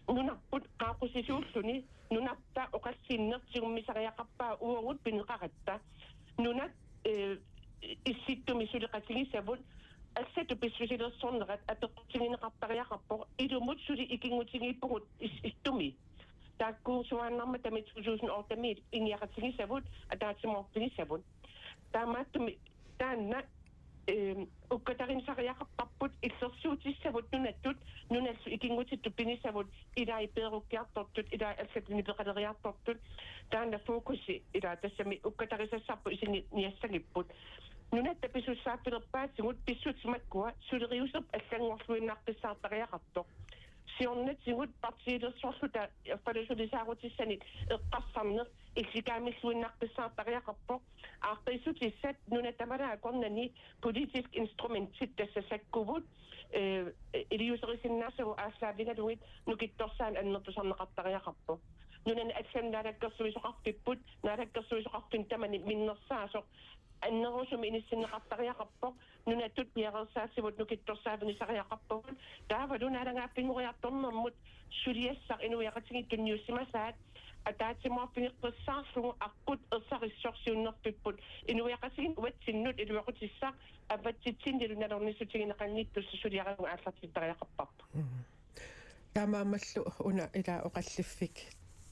nunarput qaaqqusisuulluni nunarta oqallinneq tigummisariaqarpaa uagut pineqaratta. Nunat, eh, Issittumi suleqatigisavut allatut pissusilersornerat apeqqutigineqartariaqarpoq ilumut suli ikinngutigiippugut Is-, Issittumi. Taakkuusuaannarmata to tusind otte-miit ingiaqatigisavut ataatsimoorfigisavut. Taamaattumik taanna, ehm, ukkatarinisariaqarparput illersuutissavut nunattut, nunallu ikinngutittut pigisavut ilai peerukkiartortut, ilai allatut nipeqaleriartortut, taanna fokusi ilaa tassami ukkatarisassarput isiginiassagipput. Nunatta pisussaaffilerpaatigut pissutsit makkua suleriuseq allanngorluinnaqqissaartariaqartoq. Siornatigut partiilersorluta erfalasulisaarutissani eqqarsarneq illigaamilluinnaqqissaartariaqarpoq. Aaqqiissutissat nunat tamalaat akornanni politisk instrumentit tassa sakkuvut, eh, iliuuserisinnaasagut aallaavigalugit nukittorsaaneq annertusarneqartariaqarpoq. Nunani allani naalakkersuisoqarfipput, naalakkersuisoqarfinni tamani minnersaasoq annerusumik inissinneqartariaqarpoq, nunattut piareersaativut nukittorsaavigisariaqarpagut, taavalu naalagaaffinngoriartornermut suliassaq inuiaqatigiit tunniussimasaat ataatsimoorfigeqqissaarlugu aqqut ersarissoq siunnerfipput inuiaqatigiit uatsinnut iluaqutissaq avatsitsinnilu nalornissutigineqanngittussaq suliaralugu aallartittariaqarparput. Mm. Taamaammallu una ilaa oqalliffik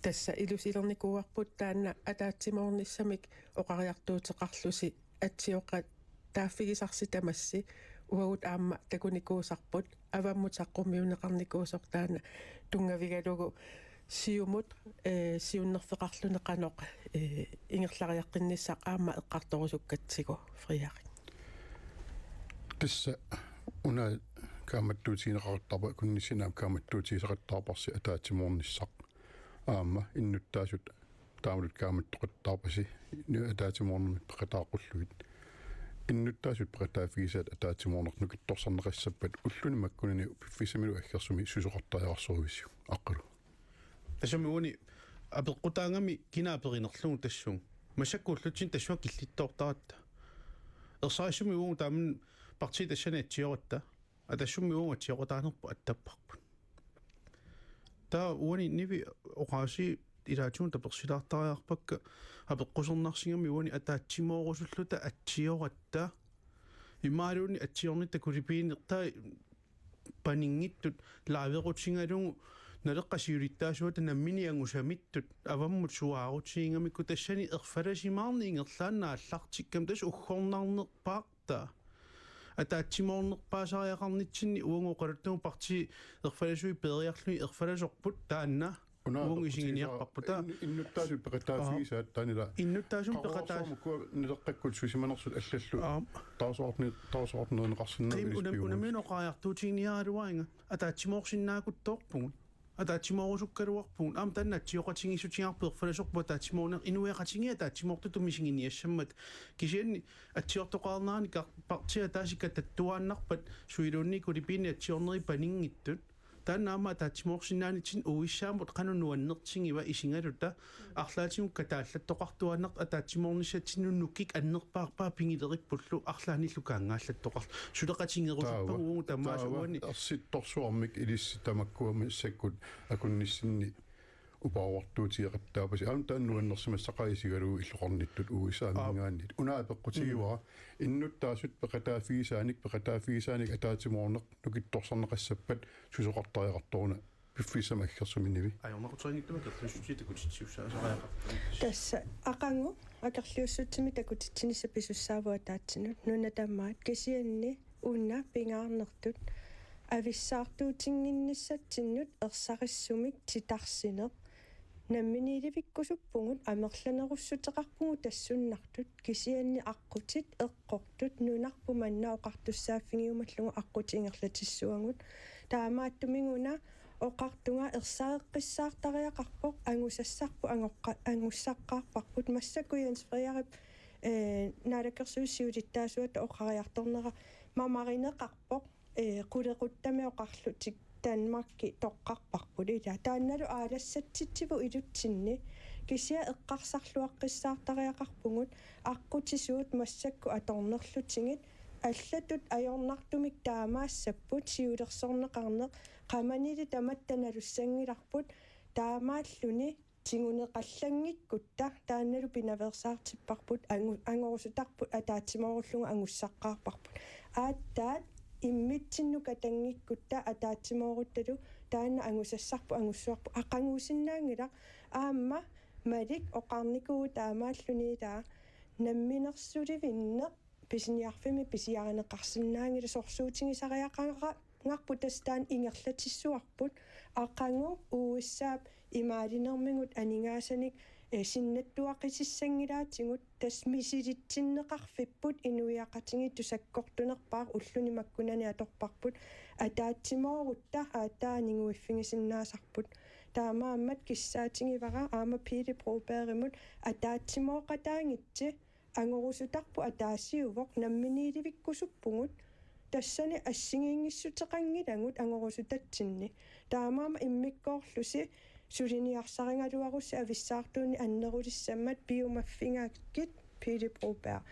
tassa ilusilernikuuarput taanna ataatsimoornissamik oqariartuuteqarlusi atsioqataaffigisarsi tamassi uagut aamma takunikuusarput avammut saqqummiunneqarnikuusoq taanna tunngavigalugu siumut, eh, siunnerfeqarluni qanoq, eh, ingerlariaqqinnissaq aamma eqqartorusukkatsigu Frederik. Tassa una kaammattuutigineqaqattaarpara akunnissinni aamma kaammattuutigisaqattaarparsi ataatsimoornissaq. Aamma innuttaasut taamatut kaammattoqattaarpasi ataatsimoornermik peqataaqqullugit. Innuttaasut peqataaffigisaat ataatsimoorneq nukittorsarneqassappat ulluni makkunani piffissamilu aggersumi susoqartariaqarsorivisiuk? Aqqalu. Tassami uani apeqqutaagami kina aperinerlugu tassunga. Massakkut ullutsinni tassunga killittoortaratta. Ersarissumik uagut taama partiit tassani atsioratta. Atassummi uagut atsioqataanerput attapparput. Taava uani Nivi oqaasii ilaatigut tapersilaartariaqarpakka apeqqusernarsigami uani ataatsimoorusulluta atsioratta. Imaluunniit atsiornitta kulipiginertai paninngitsut laavequtigalugu Naleqqap siulittaasuata nammineq angusamittut avammut suaarutigigamikku tassani erfalasimaarneq ingerlaannaq aallartikkami tassa uggornarnerpaartaa. Ataatsimoornerpaasariaqarnitsinni uagut oqaluttugut partii erfalasuit peeriarlugit erfalasorput taanna una uagut apeqqutigisaa-, isiginiarparput. Taava in-, innuttaasut peqataaffigisaat taanila. Innuttaasut peqataa-, Qaqororsuarmut ukua Naleqqakkut susimanersut allallu. Aap. Dagsorden-, dagsordenineqarsinnaavoq. Qiim-, unam-, unammineq oqariartuutiginiaraluariga. Ataatsimoorsinnaakuttoorpugut. Ataatsimoorusukkaluarpugut. Aamma taanna atsioqatigiissutigaarput erfalasorput ataatsimoorneq inuiaqatigiit ataatsimoortutut misiginiassammat. Kisianni atsiortoqarnerani kar-, partiit ataaseq katattuaannarpat suiluunniit kulipiinni atsiorneri paninngitsut. Taanna aamma ataatsimoorsinnaanitsinni uissaamut qanoq nuannertigiva isigaluta arlaatigut kataallattoqartuaannartoq ataatsimoornissatsinnut nukik annerpaarpaa pigilerippullu arlaannillu kaanngaallattoqarluni. Suleqatigerusuppagu uagut tamaasa uani. Ersittorsuarmik ilissi tamakkua massakkut akunnissinni upaavartuutigeqattaarpasi. Aamma taanna nuannersimassaqaaq isigalugu illoqarnittut U S A-minngaanniit. Una apeqqutigivara innuttaasut peqataaffigisaanik, peqataaffigisaanik ataatsimoorneq nukittorsarneqassappat susoqartariaqartoruna piffissami aggersumi Nivi. Ajornaquterinngitsumik akerliussutsimik takutitsisussaasariaqarput. Tassa aqagu akerliussutsimik takutitsinissaq pisussaavoq ataatsinut nunat tamaat kisianni una pingaarnertut avissaartuutinnginnissatsinnut ersarissumik titarsineq. Namminiilivikkusuppugut, amerlanerussuteqarpugut tassunnartut, kisianni aqqutit eqqortut nunarput manna oqartussaaffigiumallugu aqqutit ingerlatissuagut. Taamaattumik una oqartunga ersareqqissaartariaqarpoq, angusassarput angoqqa-, angussaqqaarparput. Massakkut Jens Frederik, eh, Naalakkersuisut siulittaasuata oqariartornera mamarineqarpoq, eh, qulequttami oqarlutik Danmarki toqqarparput. Ila taannalu aalassatsitsivoq ilutsinni, kisianni eqqarsarluaqqissaartariaqarpugut, aqqutit suut massakkut atornerlutigit, allatut ajornartumik taamaassapput siulersorneqarneq, qamanili tamatta nalussanngilarput, taamaalluni tiguneqallanngikkutta taannalu pinaveersaartipparput, angu-, angorusutarput ataatsimoorullugu angussaqqaarparput. Aatsaat immitsinnut katanngikkutta ataatsimoorutalu taanna angusassarput angussuarput aqaguusinnaanngilaq. Aamma Malik oqarnikuuvoq taamaalluni, ila namminersulivinneq pisiniarfimmi pisiarineqarsinnaanngilaq, sorsuutigisariaqagarput, tassa taanna ingerlatissuarput, aqagu U S A-p imaalinermigut aningaasanik, eh, sinnattuaqisissanngilaatigut, tassa misilitsinneqarfipput inuiaqatigiittut sakkortunerpaaq, ulluni makkunani atorparput, ataatsimoorutta aatsaat aniguiffigisinnaasarput. Taamaammat kissaatigivara aamma Pele Brobergimut ataatsimooqataagitsi, angorusutarput ataasiuvoq, namminiilivikkusuppugut, tassani assigiinngissuteqanngilagut angorusutatsinni. Taamaammat immikkoorlusi suliniarsarigaluarussi avissaartuunneq annerulissammat, piumaffigaakkit Pele Broberg.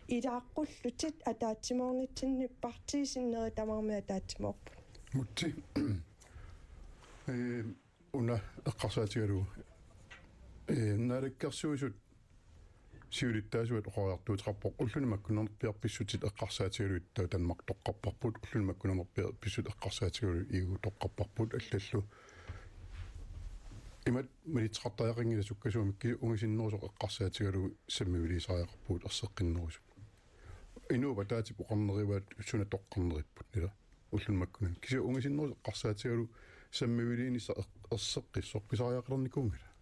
Ilaaqqullutit ataatsimoornitsinni, partiit sinneri tamarmik ataatsimoorput. Mutsi. Eh, una eqqarsaatigalugu. Eh, Naalakkersuisut siulittaasuat oqariartuuteqarpoq, ulluni makkunarnerpiaq pissutsit eqqarsaatigalugit taava Danmark toqqarparput, ulluni makkunarnerpiaq pissutsit eqqarsaatigalugit E U toqqarparput, allallu. Imatut malitseqartariaqanngilaq sukkasuumik, kisianni ungasinnerusoq eqqarsaatigalugu sammiviliisariaqarpugut erseqqinnerusukkut. Inuup ataatsip oqarnerivaat suna toqqarneripput, ila, ulluni makkunani. Kisianni ungasinnerusoq eqqarsaatigalugu sammiviliinissaq er-, erseqqissoq pisariaqalernikuunngilaq.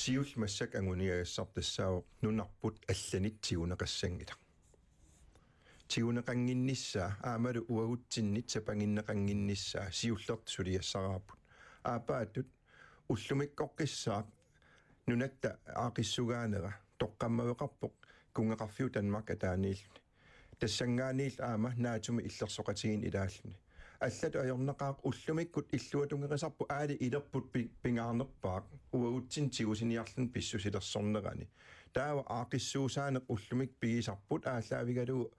Siulleq massakkut anguniagassaq tassaavoq nunarput allanit tiguneqassanngilaq. Tiguneqannginnissaa aammalu uagutsinnit sapanginneqannginnissaa siullertut suliassaraarput. Aappaattut ullumikkoqqissaaq nunatta aaqqissugaanera toqqammaveqarpoq kunngeqarfiup Danmark ataaniilluni. Tassanngaanniillu aamma NATO-mi illersoqatigiinneq ilaalluni. Allatut ajornaqaaq ullumikkut illuatungerisaarput, aali ilerput pi-, pingaarnerpaaq uagutsinnut tigusiniarluni pissusilersornerani. Taava aaqqissuussaaneq ullumikkut pigisarput aallaavigalugu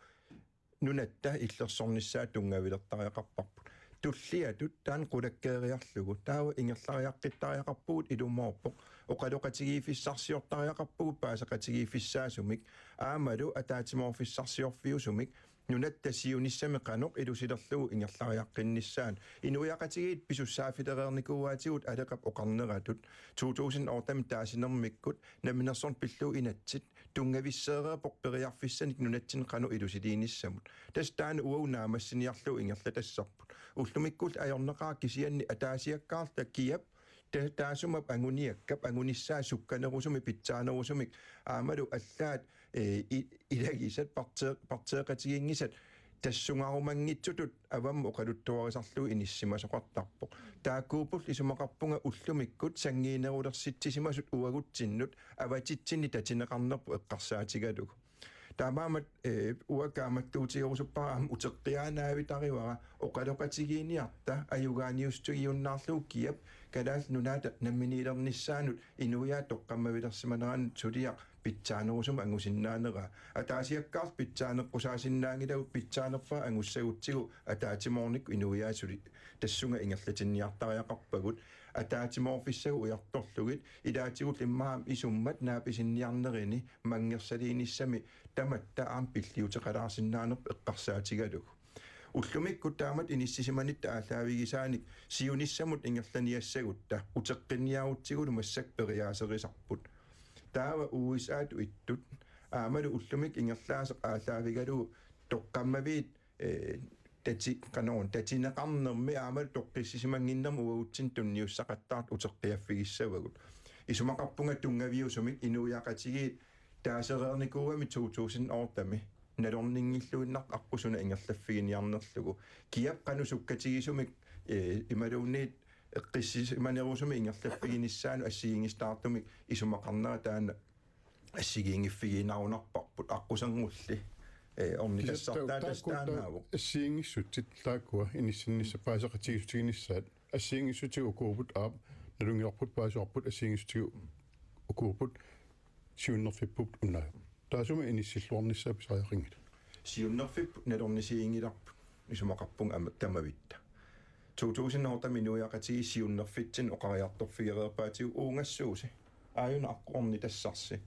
nunatta illersornissaa tunngavilertariaqarparput. Tulliatut taanna qulakkeeriarlugu taava ingerlariaqqittariaqarpugut, ilumoorpoq oqaloqatigiiffissarsiortariaqarpugut paaseqatigiiffissaasumik aammalu ataatsimoorfissarsiorfiusumik nunatta siunissami qanoq ilusilerlugu ingerlariaqqinnissaanut. Inuiaqatigiit pisussaaffilereernikuuaatigut Aleqap oqarneratut to tusind otte-mi taasinermikkut namminersorneq pillugu inatsit tunngavisseereerpoq periarfissanik nunatsinni qanoq ilusiliinissamut. Tassa taanna uagut naammassiniarlugu ingerlatassarput. Ullumikkulli ajornaqaaq, kisianni ataasiakkaarluta kiap ta-, taassuma anguniakkap angunissaa sukkanerusumik pitsaanerusumik aammalu allaat, eh, i-, ilagisat partee-, parteeqatiginngisat tassungarumanngitsutut avammut oqaluttuarisarlugu inissimasoqartarpoq. Taakkuupput isumaqarpunga ullumikkut sanngiinnerulersitsisimasut uagutsinnut avatitsinni tatineqarnerput eqqarsaatigalugu. Taamaammat, eh, uanga kaammattuutigerusuppara aamma uteqqiaannaavittarivara oqaloqatigiinniarta ajugaaniussutigiunnaarlugu kiap Kalaallit Nunaata namminiilernissaanut inuiaat toqqammavilersimaneranut suliaq pitsaanerusumik angusinnaanera. Ataasiakkaarluta pitsaaneqqusaasinnaanngilagut, pitsaanerpaat angussagutsigu ataatsimoornikkut inuiaat suli tassunga ingerlatinniartariaqarpagut. Ataatsimoorfissagut ujartorlugit ilaatigullu immaqa aamma isummat naapisinniarnerini manngersaliinissami tamatta aamma pilliuteqalaarsinnaanerput eqqarsaatigalugu. Ullumikkut taamatut inissisimanitta aallaavigisaanik siunissamut ingerlaniassagutta uteqqinniarutsigulu massakkut periaaserisarput. Taava U S A-tut ittut aammalu ullumikkut ingerlaaseq aallaavigalugu toqqammaviit, eh, tati-, qanoruna, tatineqarnermi aamma toqqissisimannginnermi uagutsinnut tunniussaqattaartut uteqqiaffigissavagut. Isumaqarpunga tunngaviusumik inuiaqatigiit taasereernikuugamik to tusind otte-mi nalorninngilluinnartoq aqqut suna ingerlaffiginiarnerlugu. Kiap qanoq sukkatigisumik, eh, imaluunniit eqqissisimanerusumik ingerlaffiginissaanut assigiinngisitaartumik isumaqarnera taanna assigiinngiffiginiarunarparput aqqusernulli. Eh, ornitassartaa Kisianni ta-, taakku ta-, taannaavoq. Assigiinngissutsit taakkua inissinnissaq paaseqatigiissutiginissaat. Assigiinngissutigut ukuupput aap, nalunngilarput paasivarput assigiinngissutigut ukuupput siunnerfipput unnaaq. Taassuma inissilluarnissaa pisariaqanngilaq. Siunnerfipput nalornisiginngilarput isumaqarpunga aamma tamavitta. To tusind otte-mi inuiaqatigiit siunnerfitsinnut oqariartorfigereerpaatigut uungassuusi. Aajuna aqqut ornitassarsi.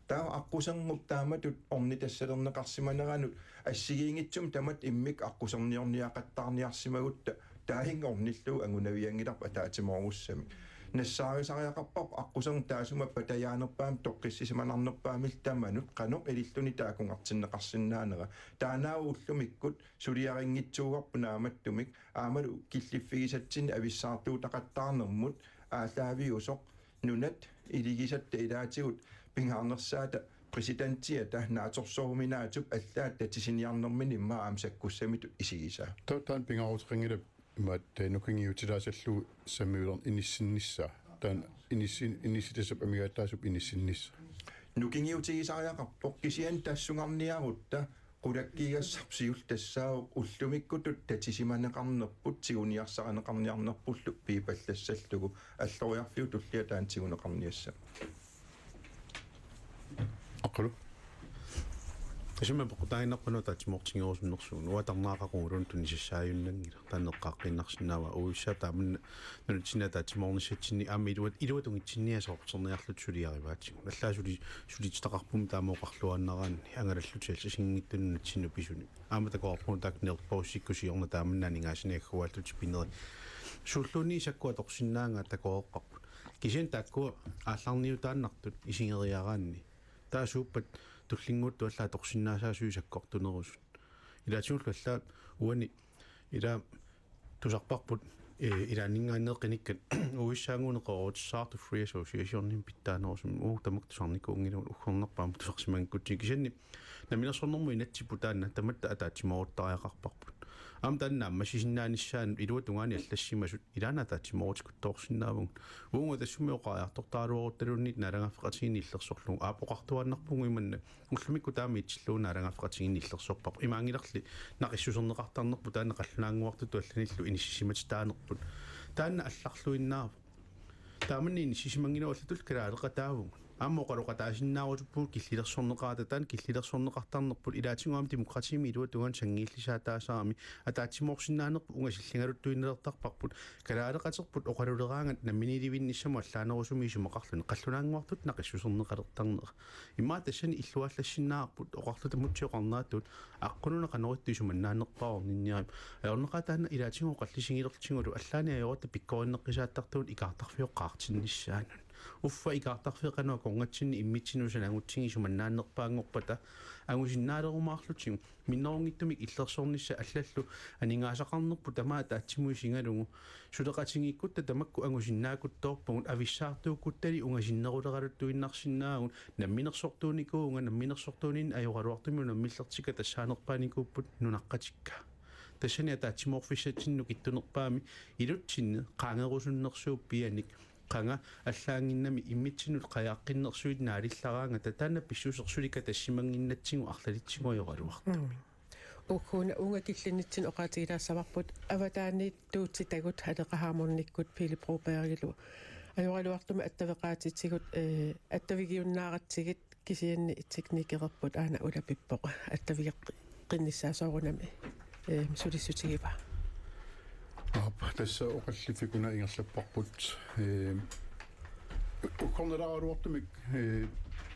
Taava aqqusernup taamatut ornitassalerneqarsimaneranut assigiinngitsumik tamatta immikkut aqquserniorniaqattaarniarsimagutta taanna ornillugu angunavianngilarput ataatsimoorussamik. Nassaarisariaqarparput aqqusernut taassuma patajaanerpaamik toqqissisimanarnerpaamillu tamanut qanoq ililluni taakkunngartinneqarsinnaanera. Taannaavoq ullumikkut suliarinngitsuugarput naammattumik aammalu killiffigisatsinnik avissaartuutaqattaarnermut aallaaviusoq nunat iligisatta ilaatigut pingaarnersaata præsidentiata naatsorsoruminaatsup allaat tatisiniarnermini immaqa aamma sakkussamitut isigisaa. Taava taanna pingaaruteqanngilaq imaattoq nukingiutilaasallugu sammiulerneq inissinnissaa. Taanna inissin-, inissitassap amigaataasup inissinnissaa. Nukingiutigisariaqarpoq kisianni tassungarniarutta qulakkiigassarput siulleq tassaavoq ullumikkutut tatisimaneqarnerput tiguniarsarineqarniarnerpullu piipallassallugu alloriarfiup tullia taanna tiguneqarniassammat. Aqqalu. Isummat peqqutaaginnarpara ataatsimoortigerusunnersugut. Uanga tarneraqaquguuna tunisassaajunnaanngilaq. Taanna eqqaaqqiinnarsinnaavaa. Uissaa taamanna nunatsinni ataatsimoornissatsinni aamma iluat-, iluatungitsinniassagutserniarluta suliarivaatigut. Allaat suli-, sulititaqarpummi taama oqarluaannaraanni angalallutik assigiinngitsunik nunatsinni pisuni. Aamma takoqqaarpunga taakku nerpaussikkut siorna taamanna aningaasanik agguaallutik pinerit. Suulluunniit sakkup atorsinnaagaat takoqqaarput. Kisianni taakkua aallarniutaannartut isigeriaraanni. Taava suuppat tullinnguuttup allaat atorsinnaasarsuit sakkortunerusut. Ilaatigullu allaat uani ilaa tusarparput, eh, ilaanninngaanneeqqinnikkat uissaanguneqarutissaartu Free Associationimi pitsaanerusumik uu tamakku tusarnikuunngilagut uggornerpaamik tusarsimanngikkutsigu kisianni namminersornermut inatsipput taanna tamatta ataatsimooruttariaqarparput. Aamma taanna naammassisinnaanissaanut iluatungaani allassimasut ilaanni ataatsimoorutikuttoorsinnaavagut. Uunga tassumi oqariartortaraluaruttaluunniit naalagaaffeqatigiinni illersorlugu aap oqartuaannarpugut imanna ullumikkut taama itsillugu naalagaaffeqatigiinni illersorparput. Imaanngilarli naqissuserneqartarnerput taanna qallunaannguartutut allanillu inissisimatitaanerput. Taanna allarluinnaavoq. Taamanna inissisimanngilagut allatullu kalaaleqataavugut. Aamma oqaloqataasinnaarusupput killilersorneqarata taanna killilersorneqartarnerput ilaatigut aamma demokratiimi iluatungaani sanngiillisaataasarami ataatsimoorsinnaanerput ungasilligaluttuinnalertarparput. Kalaaleqaterput oqaluleraangat namminiilivinnissamut allaanerusumik isumaqarluni qallunaannguartutut naqissuserneqalertarnera. Immaqa tassani illuallassinnaavarput oqarluta Mutsi oqarneratut aqqununa qanoq ittoq isumannaannerpaaq orninniarami. Ajornaqaaq taanna ilaatigut oqallisigilerlutigulu allaani ajoratta pikkorinneqqisaattartugut ikaartarfioqqaartinnissaanut. Uffa ikaartarfiit qanoq akornatsinni immitsinnut sanagutsigit isumannaannerpaanngorpata angusinnaalerumaarlutigu minnerunngitsumik illersornissaq allallu aningaasaqarnerput tamaat ataatsimut isigalugu suleqatigiikkutta tamakku angusinnaakuttoorpagut avissaartuukkuttali ungasinneruleraluttuinnarsinnaavugut namminersortuunikuuvunga namminersortuuninni ajoraluartumik unammillertikka tassaanerpaanikuupput nunaqqatikka. Tassani ataatsimoorfissatsinnut nukittunerpaami ilutsinni qaangerusunnersuup pianik qanga allaannginnami immitsinnut qajaaqqinnersuit naalillaraangata taanna pissuseq suli katassimannginnatsigu arlalitsigu ajoraluartumik. Mm. Ukkuuna uunga killinnitsinni oqaatigilaassavarput avataaniittuutitagut Aleqa Hammonikkut Pele Brobergilu ajoraluartumik attaveqaatitsigut, eh, attavigiunnaaratsigit kisianni teknikerput aana ulapippoq attavigeqqinnissaa soorunami, eh, sulissutigivaa. Aap, tassa oqalliffik una ingerlapparput, eh, uggornalaaraluartumik, eh,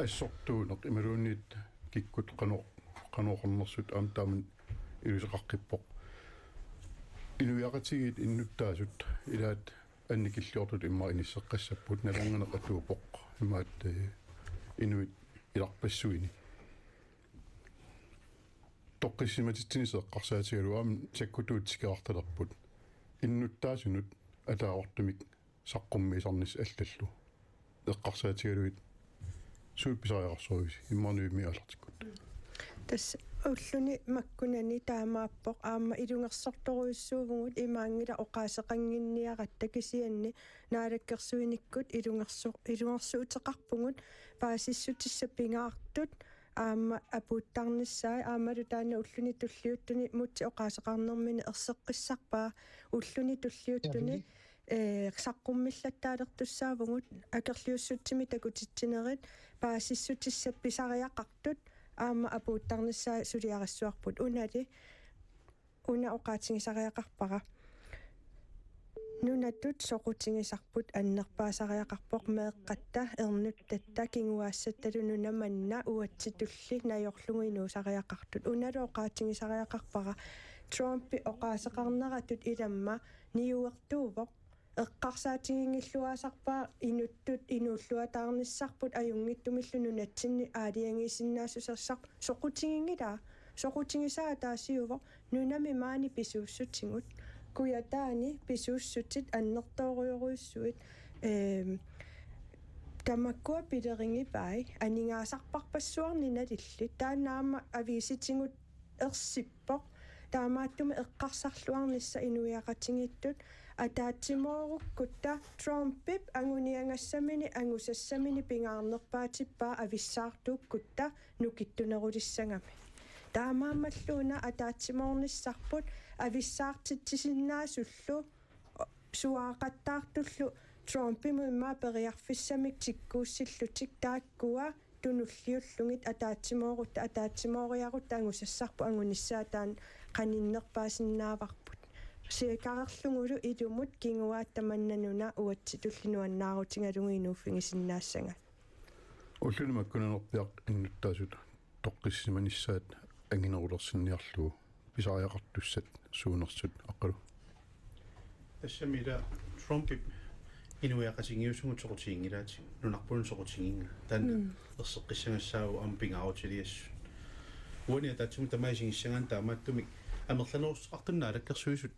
assortuuneq imaluunniit kikkut qanoq, qanoq oqarnersut aamma taama iluseqaqqippoq. Inuiaqatigiit innuttaasut ilaat annikilliortutut immaqa inisseqqassapput nalornganeq atuuppoq imaat, eh, inuit ilarpassuini. Toqqissisimatitsinissaq eqqarsaatigalugu aamma sakkutuut tikeraartalerput. Innuttaasunut ataavartumik saqqummiisarnissaq allallu. Eqqarsaatigalugit suut pisariaqarsorivisi immaqa Nuummi aallartikkutta? Tassa ulluni makkunani taamaappoq, aamma ilungersortorujussuuvugut, imaanngilaq oqaaseqannginniaratta, kisianni naalakkersuinikkut ilungerso-, ilungersuuteqarpugut paasissutissat pingaartut aamma apuuttarnissaat, aammalu taanna ulluni tulliuttuni Múte oqaaseqarnermini erseqqissarpaa, ulluni tulliuttuni, ee, saqqummillattaalertussaavugut akerliussutsimik takutitsinerit paasissutissat pisariaqartut aamma apuuttarnissaat suliarissavarput. Unali una oqaatigisariaqarpara. Nunatut soqutigisarput annerpaasariaqarpoq, meeqqatta, ernuttatta, kinguaassattalu nuna manna uatsitulli najorlugu inuusariaqartut. Unalu oqaatigisariaqarpara. Trumpi oqaaseqarneratut ilamma niuertuuvoq. Eqqarsaatiginngilluinnarpaa inuttut inuulluataarnissarput ajunngitsumillu nunatsinni aalajangiisinnaassusersarput. Soqutiginngilaa, soqutigisaa ataasiuvoq, nunami maani pisuussutigut, Kujataani pisuussutit annertoorujorujussuit, ehm, tamakkua pilerigipai aningaasarpassuarnik nalillit. Taanna aamma aviisitigut ersippoq. Taamaattumik eqqarsarluarnissaq inuiaqatigiittut ataatsimoorukkukkutta, Trumpip anguniagassamini angusassamini pingaarnerpaatippaa avissaartuukkutta nukittunerulissagami. Taamaammallu una ataatsimoornissarput avissaartitsisinnaasullu suaaqattaartullu Trumpimut immaqa periarfissamik tikkuussillutik, taakkua tunulliullugit ataatsimoorutta, ataatsimooriarutta angusassarput angunissaa taanna qaninnerpaasinnaavarput. Siakarerlugulu ilumut kinguaat tamanna nuna uatsitulli nuannaarutigalugu inuuffigisinnaassagaat. Ulluni makkunanerpiaq innuttaasut toqqissisimanissaat anginerulersinniarlugu pisariaqartussat suunersut, Aqqalu? Tassami ila Trumpip inuiaqatigiissutsigut soqutiginngilaatigut, nunarput soqutiginngilaat. Taanna Mm. erseqqissagassaagut aamma pingaarutiliassut. Uani ataatsimut tamaat isigissagaanni taamaattumik amerlanerussuteqartut naalakkersuisut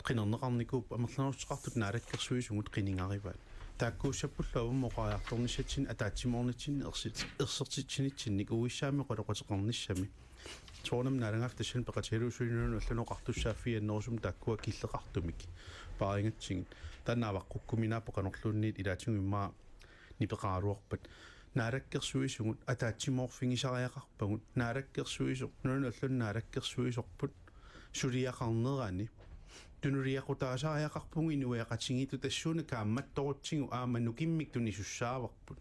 qinerneqarnikuupput, amerlanerussuteqartut naalakkersuisugut qinigarivaat. Taakkuussappullu avammut oqariartornissatsinnik ataatsimoornitsinnik ersit-, ersertitsinitsinnik uissaami oqaloqateqarnissami. Soorunami naalagaaffiup tassani peqatigalugu suli nunanut allanut oqartussaaffiginerusoq taakkua killeqartumik paarigatsigit. Taanna avaqqukkuminaappoq qanorluunniit ilaatigut immaqa nipeqaraluarpat. Naalakkersuisugut ataatsimoorfigisariaqarpagut, naalakkersuisoq, nunanut allanut naalakkersuisorput suliaqarnerani tunuliaqutaasariaqarpugut inuiaqatigiittut, tassuuna kaammattorutsigu aamma nukimmik tunisussaavarput.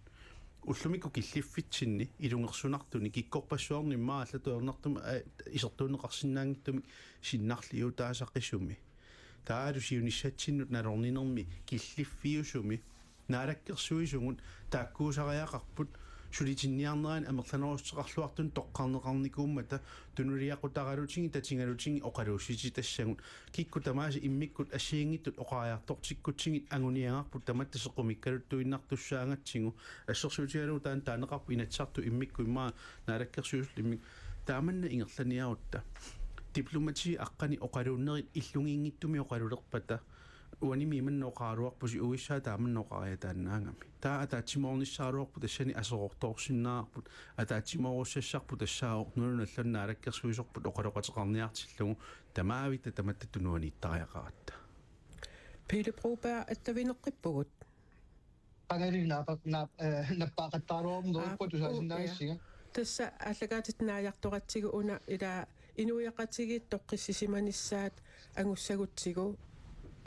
Ullumikkut killiffitsinni ilungersunartuni kikkorpassuarnut immaqa allatut ajornartumik, aa, isertuunneqarsinnaanngitsumik sinnarliutaasaqisumi. Taavalu siunissatsinnut nalorninermi killiffiusumi naalakkersuisugut taakkuusariaqarput sulitinniarnerani amerlanerussuteqarluartuni toqqarneqarnikuummata tunuliaqutaralutigit tatigalutigut oqaluussititassagut. Kikkut tamaasa immikkut assigiinngitsut oqariartortikkutsigit anguniagarput tamatta sequmikkaluttuinnartussaagatsigu, assersuutigalugu taanna taaneqarpoq Inatsisartut immikkut immaqa naalakkersuisullu immikkut. Taamanna ingerlaniarutta diplomati aqqani oqaluunnerit illugiinngitsumik oqalulerpata uanimi imanna oqaraluarpusi, uissaa taamanna oqariataannaagami. Taava ataatsimoornissaraluarpoq tassani aserortoorsinnaavarput, ataatsimoorussassaarput tassaavoq nunanut allanut naalakkersuisorput oqaloqateqarniartillugu tamaavitta tamatta tunuaniittariaqaratta. Pele Broberg, attavineqqippugut. Qangali naapa-, naap-, eh, nappaaqattaraluaruma Aa, nuupput u-, tusaasinnaagassiga. Ja. Tassa aallakaatitut naajartoratsigu una ila inuiaqatigiit toqqissisimanissaat angussagutsigu,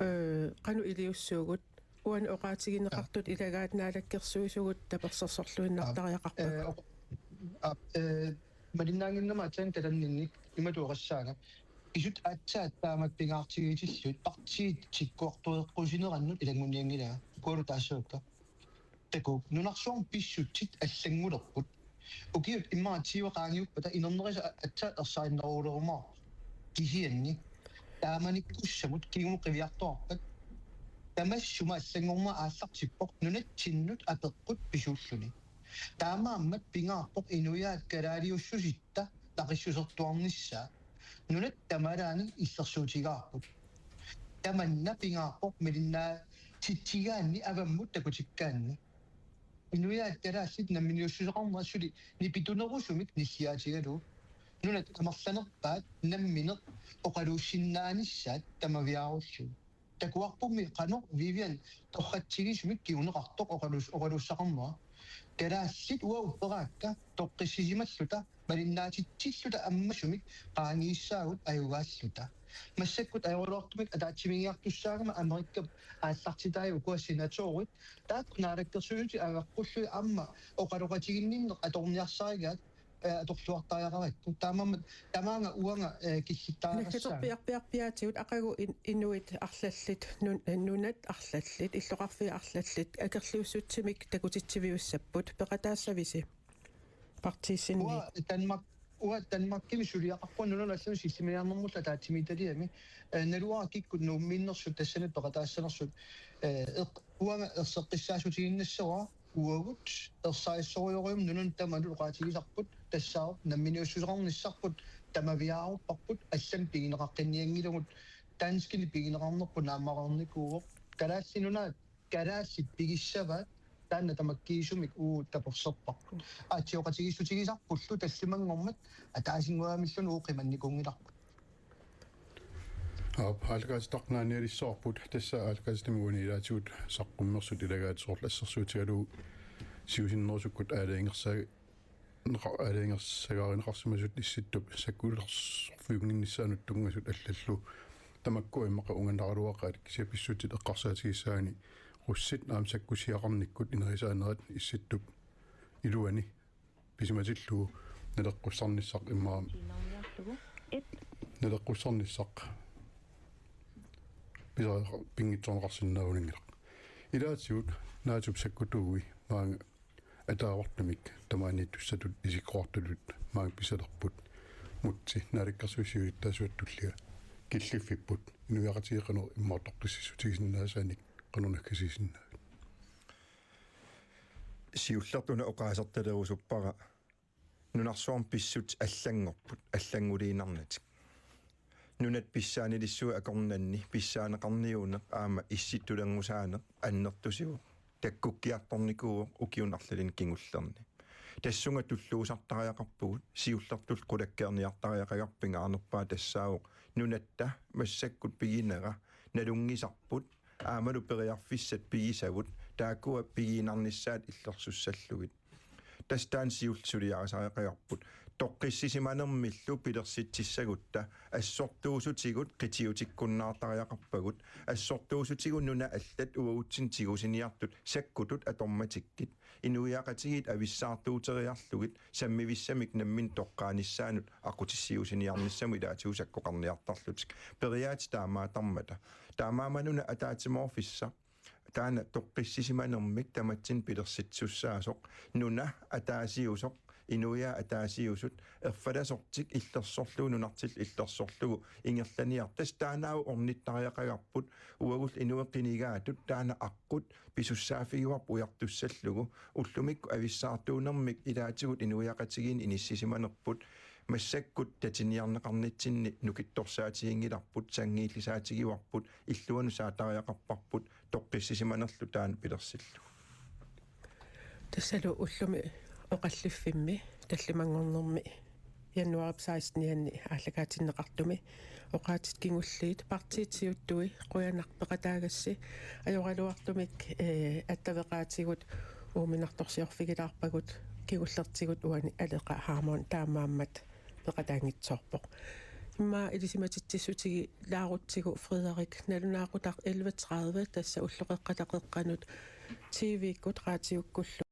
eh, qanoq iliussuugut, uani oqaatigineqartut Aa. ilagaat naalakkersuisugut tapersersorluinnartariaqarpakka. Aa, eh, oq-, aa, eh, malinnaannginnama aatsaat talanninnik imatut oqassaanga. Pisut aatsaat taamak pingaartigitillugu partiit tikkuartueqqusinerannut ilanngunianngilanga. Kualu taassavakka. Takuuk, nunarsuarmi pissutsit allanngulerput. Ukiut immaqa tyve qaangiuppata inernerisa a-, aatsaat ersarinnerulerumaarpoq. Kisianni taamanikkussamut kingumut qiviartuaarpat. Tamassuma allanngormat aallartippoq nunatsinnut apeqqut pisuulluni. Taamaammat pingaarpoq inuiaat kalaaliussusitta naqissusertuarnissaa. Nunat tamalaani illersuutigaarput. Tamanna pingaarpoq malinnaatitsigaanni avammut takutikkaanni. Inuiaat kalaallit namminiussuseqarnerat suli nipitunerusumik nilliaatigalugu. Nunat amerlanerpaat nammineq oqaluussinnaanissaat tamaviaarullugu. Takuarpummi qanoq Vivian torratsigisumik kinguneqartoq oqaluus-, oqaluussaqarnera. Kalaallit uagut upperaakka toqqissisimalluta malinnaatitsilluta ammasumik qaangiissaagut ajugaalluta. Massakkut ajoraluartumik ataatsimiigiartussaagama Amerikap aallartitaajukkua senatorit taakku naalakkersuisut avaqqullu aamma oqaloqatiginninneq atorniarsarigaat, eh, atorluartariaqarakku. Taamaammat tamaanga uanga, eh, killittariaqassaanga. Nakkaterpiarpiarpiaatigut aqagu in-, inuit arlallit, nun-, nunat arlallit, illoqarfiit arlallit, akerliussutsimik takutitsiviussapput, peqataassavisi? Partiisinni. Uanga Danmark, uanga Danmarkimi suliaqarpunga nunanut allanut sillimaniarnermullu ataatsimiititaliami, eh, naluara kikkut Nuummiinnersut tassani peqataassanersut, eh, eq-, uanga erseqqissaassutiginassavara uagut ersarissorujussuarmik nunanut tamanut oqaatigisarput tassaavoq namminiussuseqarnissarput tamaviaarupparput allamik pigineqaqqinnianngilagut danskimik pigineqarnerput naammareernikuuvoq. Kalaallit Nunaat kalaallit pigissavaat taanna tamakkiisumik uagut taperserparput. Aatsioqatigiissutigisarpullu tallimanngormat ataasinnguamilluunniit uagut qimannikuunngilarput. Aap, aallakaatitaq naanialissavarput, tassa aallakaatitami uani ilaatigut saqqummersut ilagaat soorlu assersuutigalugu siusinnerusukkut aalajangersaa-, neqa-, aalajangersagaarineqarsimasut Issittup sakkulersorfiunnginnissaanut tunngasut allallu. Tamakku immaqa unganaraluaqaat kisianni pissutsit eqqarsaatigissaanni russit aamma sakkussiaqarnikkut inerisaanerat Issittup iluani pisimatillugu naleqqussarnissaq immaqa. Naleqqussarnissaq pisa-, pinngitsoorneqarsinnaanngilaq. Ilaatigut naatsup sakkutuui maanga ataavartumik tamaaniittussatut isikkoqartutut maanga pisalerput Mutsi naalakkersuisut siulittaasuat tullia killiffipput inuiaqatigiit qanoq immaqa toqqississutigisinnaasaannik qanoq naggasiisinnaavit? Siullertut una oqaasertalerusuppara nunarsuarmi pissutsit allanngorput, allannguliinnarnatik. Nunat pissaanilissuit akornanni pissaaneqarniuneq aamma Issittulanngusaaneq annertusivoq. Takkukkiartornikuuvoq ukiuni arlalinni kingullerni. Tassunga tulluusartariaqarpugut, siullertut qulakkeerniartariaqagarput pingaarnerpaaq tassaavoq nunatta massakkut piginera nalunngisarput aammalu periarfissat pigisavut taakkua pigiinnarnissaat illersussallugit. Tassa taanna siulleq suliarisariaqagarput. Toqqissisimanermillu pilersitsissagutta assortuusutigut qitiutikkunnaartariaqarpagut, assortuusutigut nunat allat uagutsinnut tigusiniartut sakkutut atormatikkit, inuiaqatigiit avissaartuuteriarlugit sammivissamik nammineq toqqaanissaanut aqqutissiuusiniarnissamut ilaatigut sakkoqarniartarlutik. Periaatit taamaattarmata. Taamaammat una ataatsimoorfissaq taanna toqqissisimanermik tamatsinnut pilersitsisussaasoq, nuna ataasiusoq, inuiaat ataasiusut, erfalasortik illersorlugu, nunartillu illersorlugu ingerlaniartoq. Tassa taannaavoq ornittariaqagarput, uagullu inuit qinigaatut taanna aqqut pisussaaffigivarput ujartussallugu, ullumikkut avissaartuunermik ilaatigut inuiaqatigiinni inissisimanerput, massakkut tatiniarneqarnitsinni nukittorsaatiginngilarput, sanngiillisaatigivarput, illuanut saatariaqarparput, toqqissisimanerlu taanna pilersillugu. Tassalu ullumi oqalliffimmi tallimanngornermi januaarip sekstenianni aallakaatinneqartumi oqaatsit kingulliit partiit siuttui qujanaq peqataagassi ajoraluartumik, eh, attaveqaatigut uuminartorsiorfigilaarpagut kingullertigut uani Aleqa Hammond taamaammat peqataanngitsoorpoq. Immaqa ilisimatitsissutigilaarutsigu Frederik nalunaaqutaq elleve tredive tassa ulloqeqqata qeqqanut T V-kkut raatiukkullu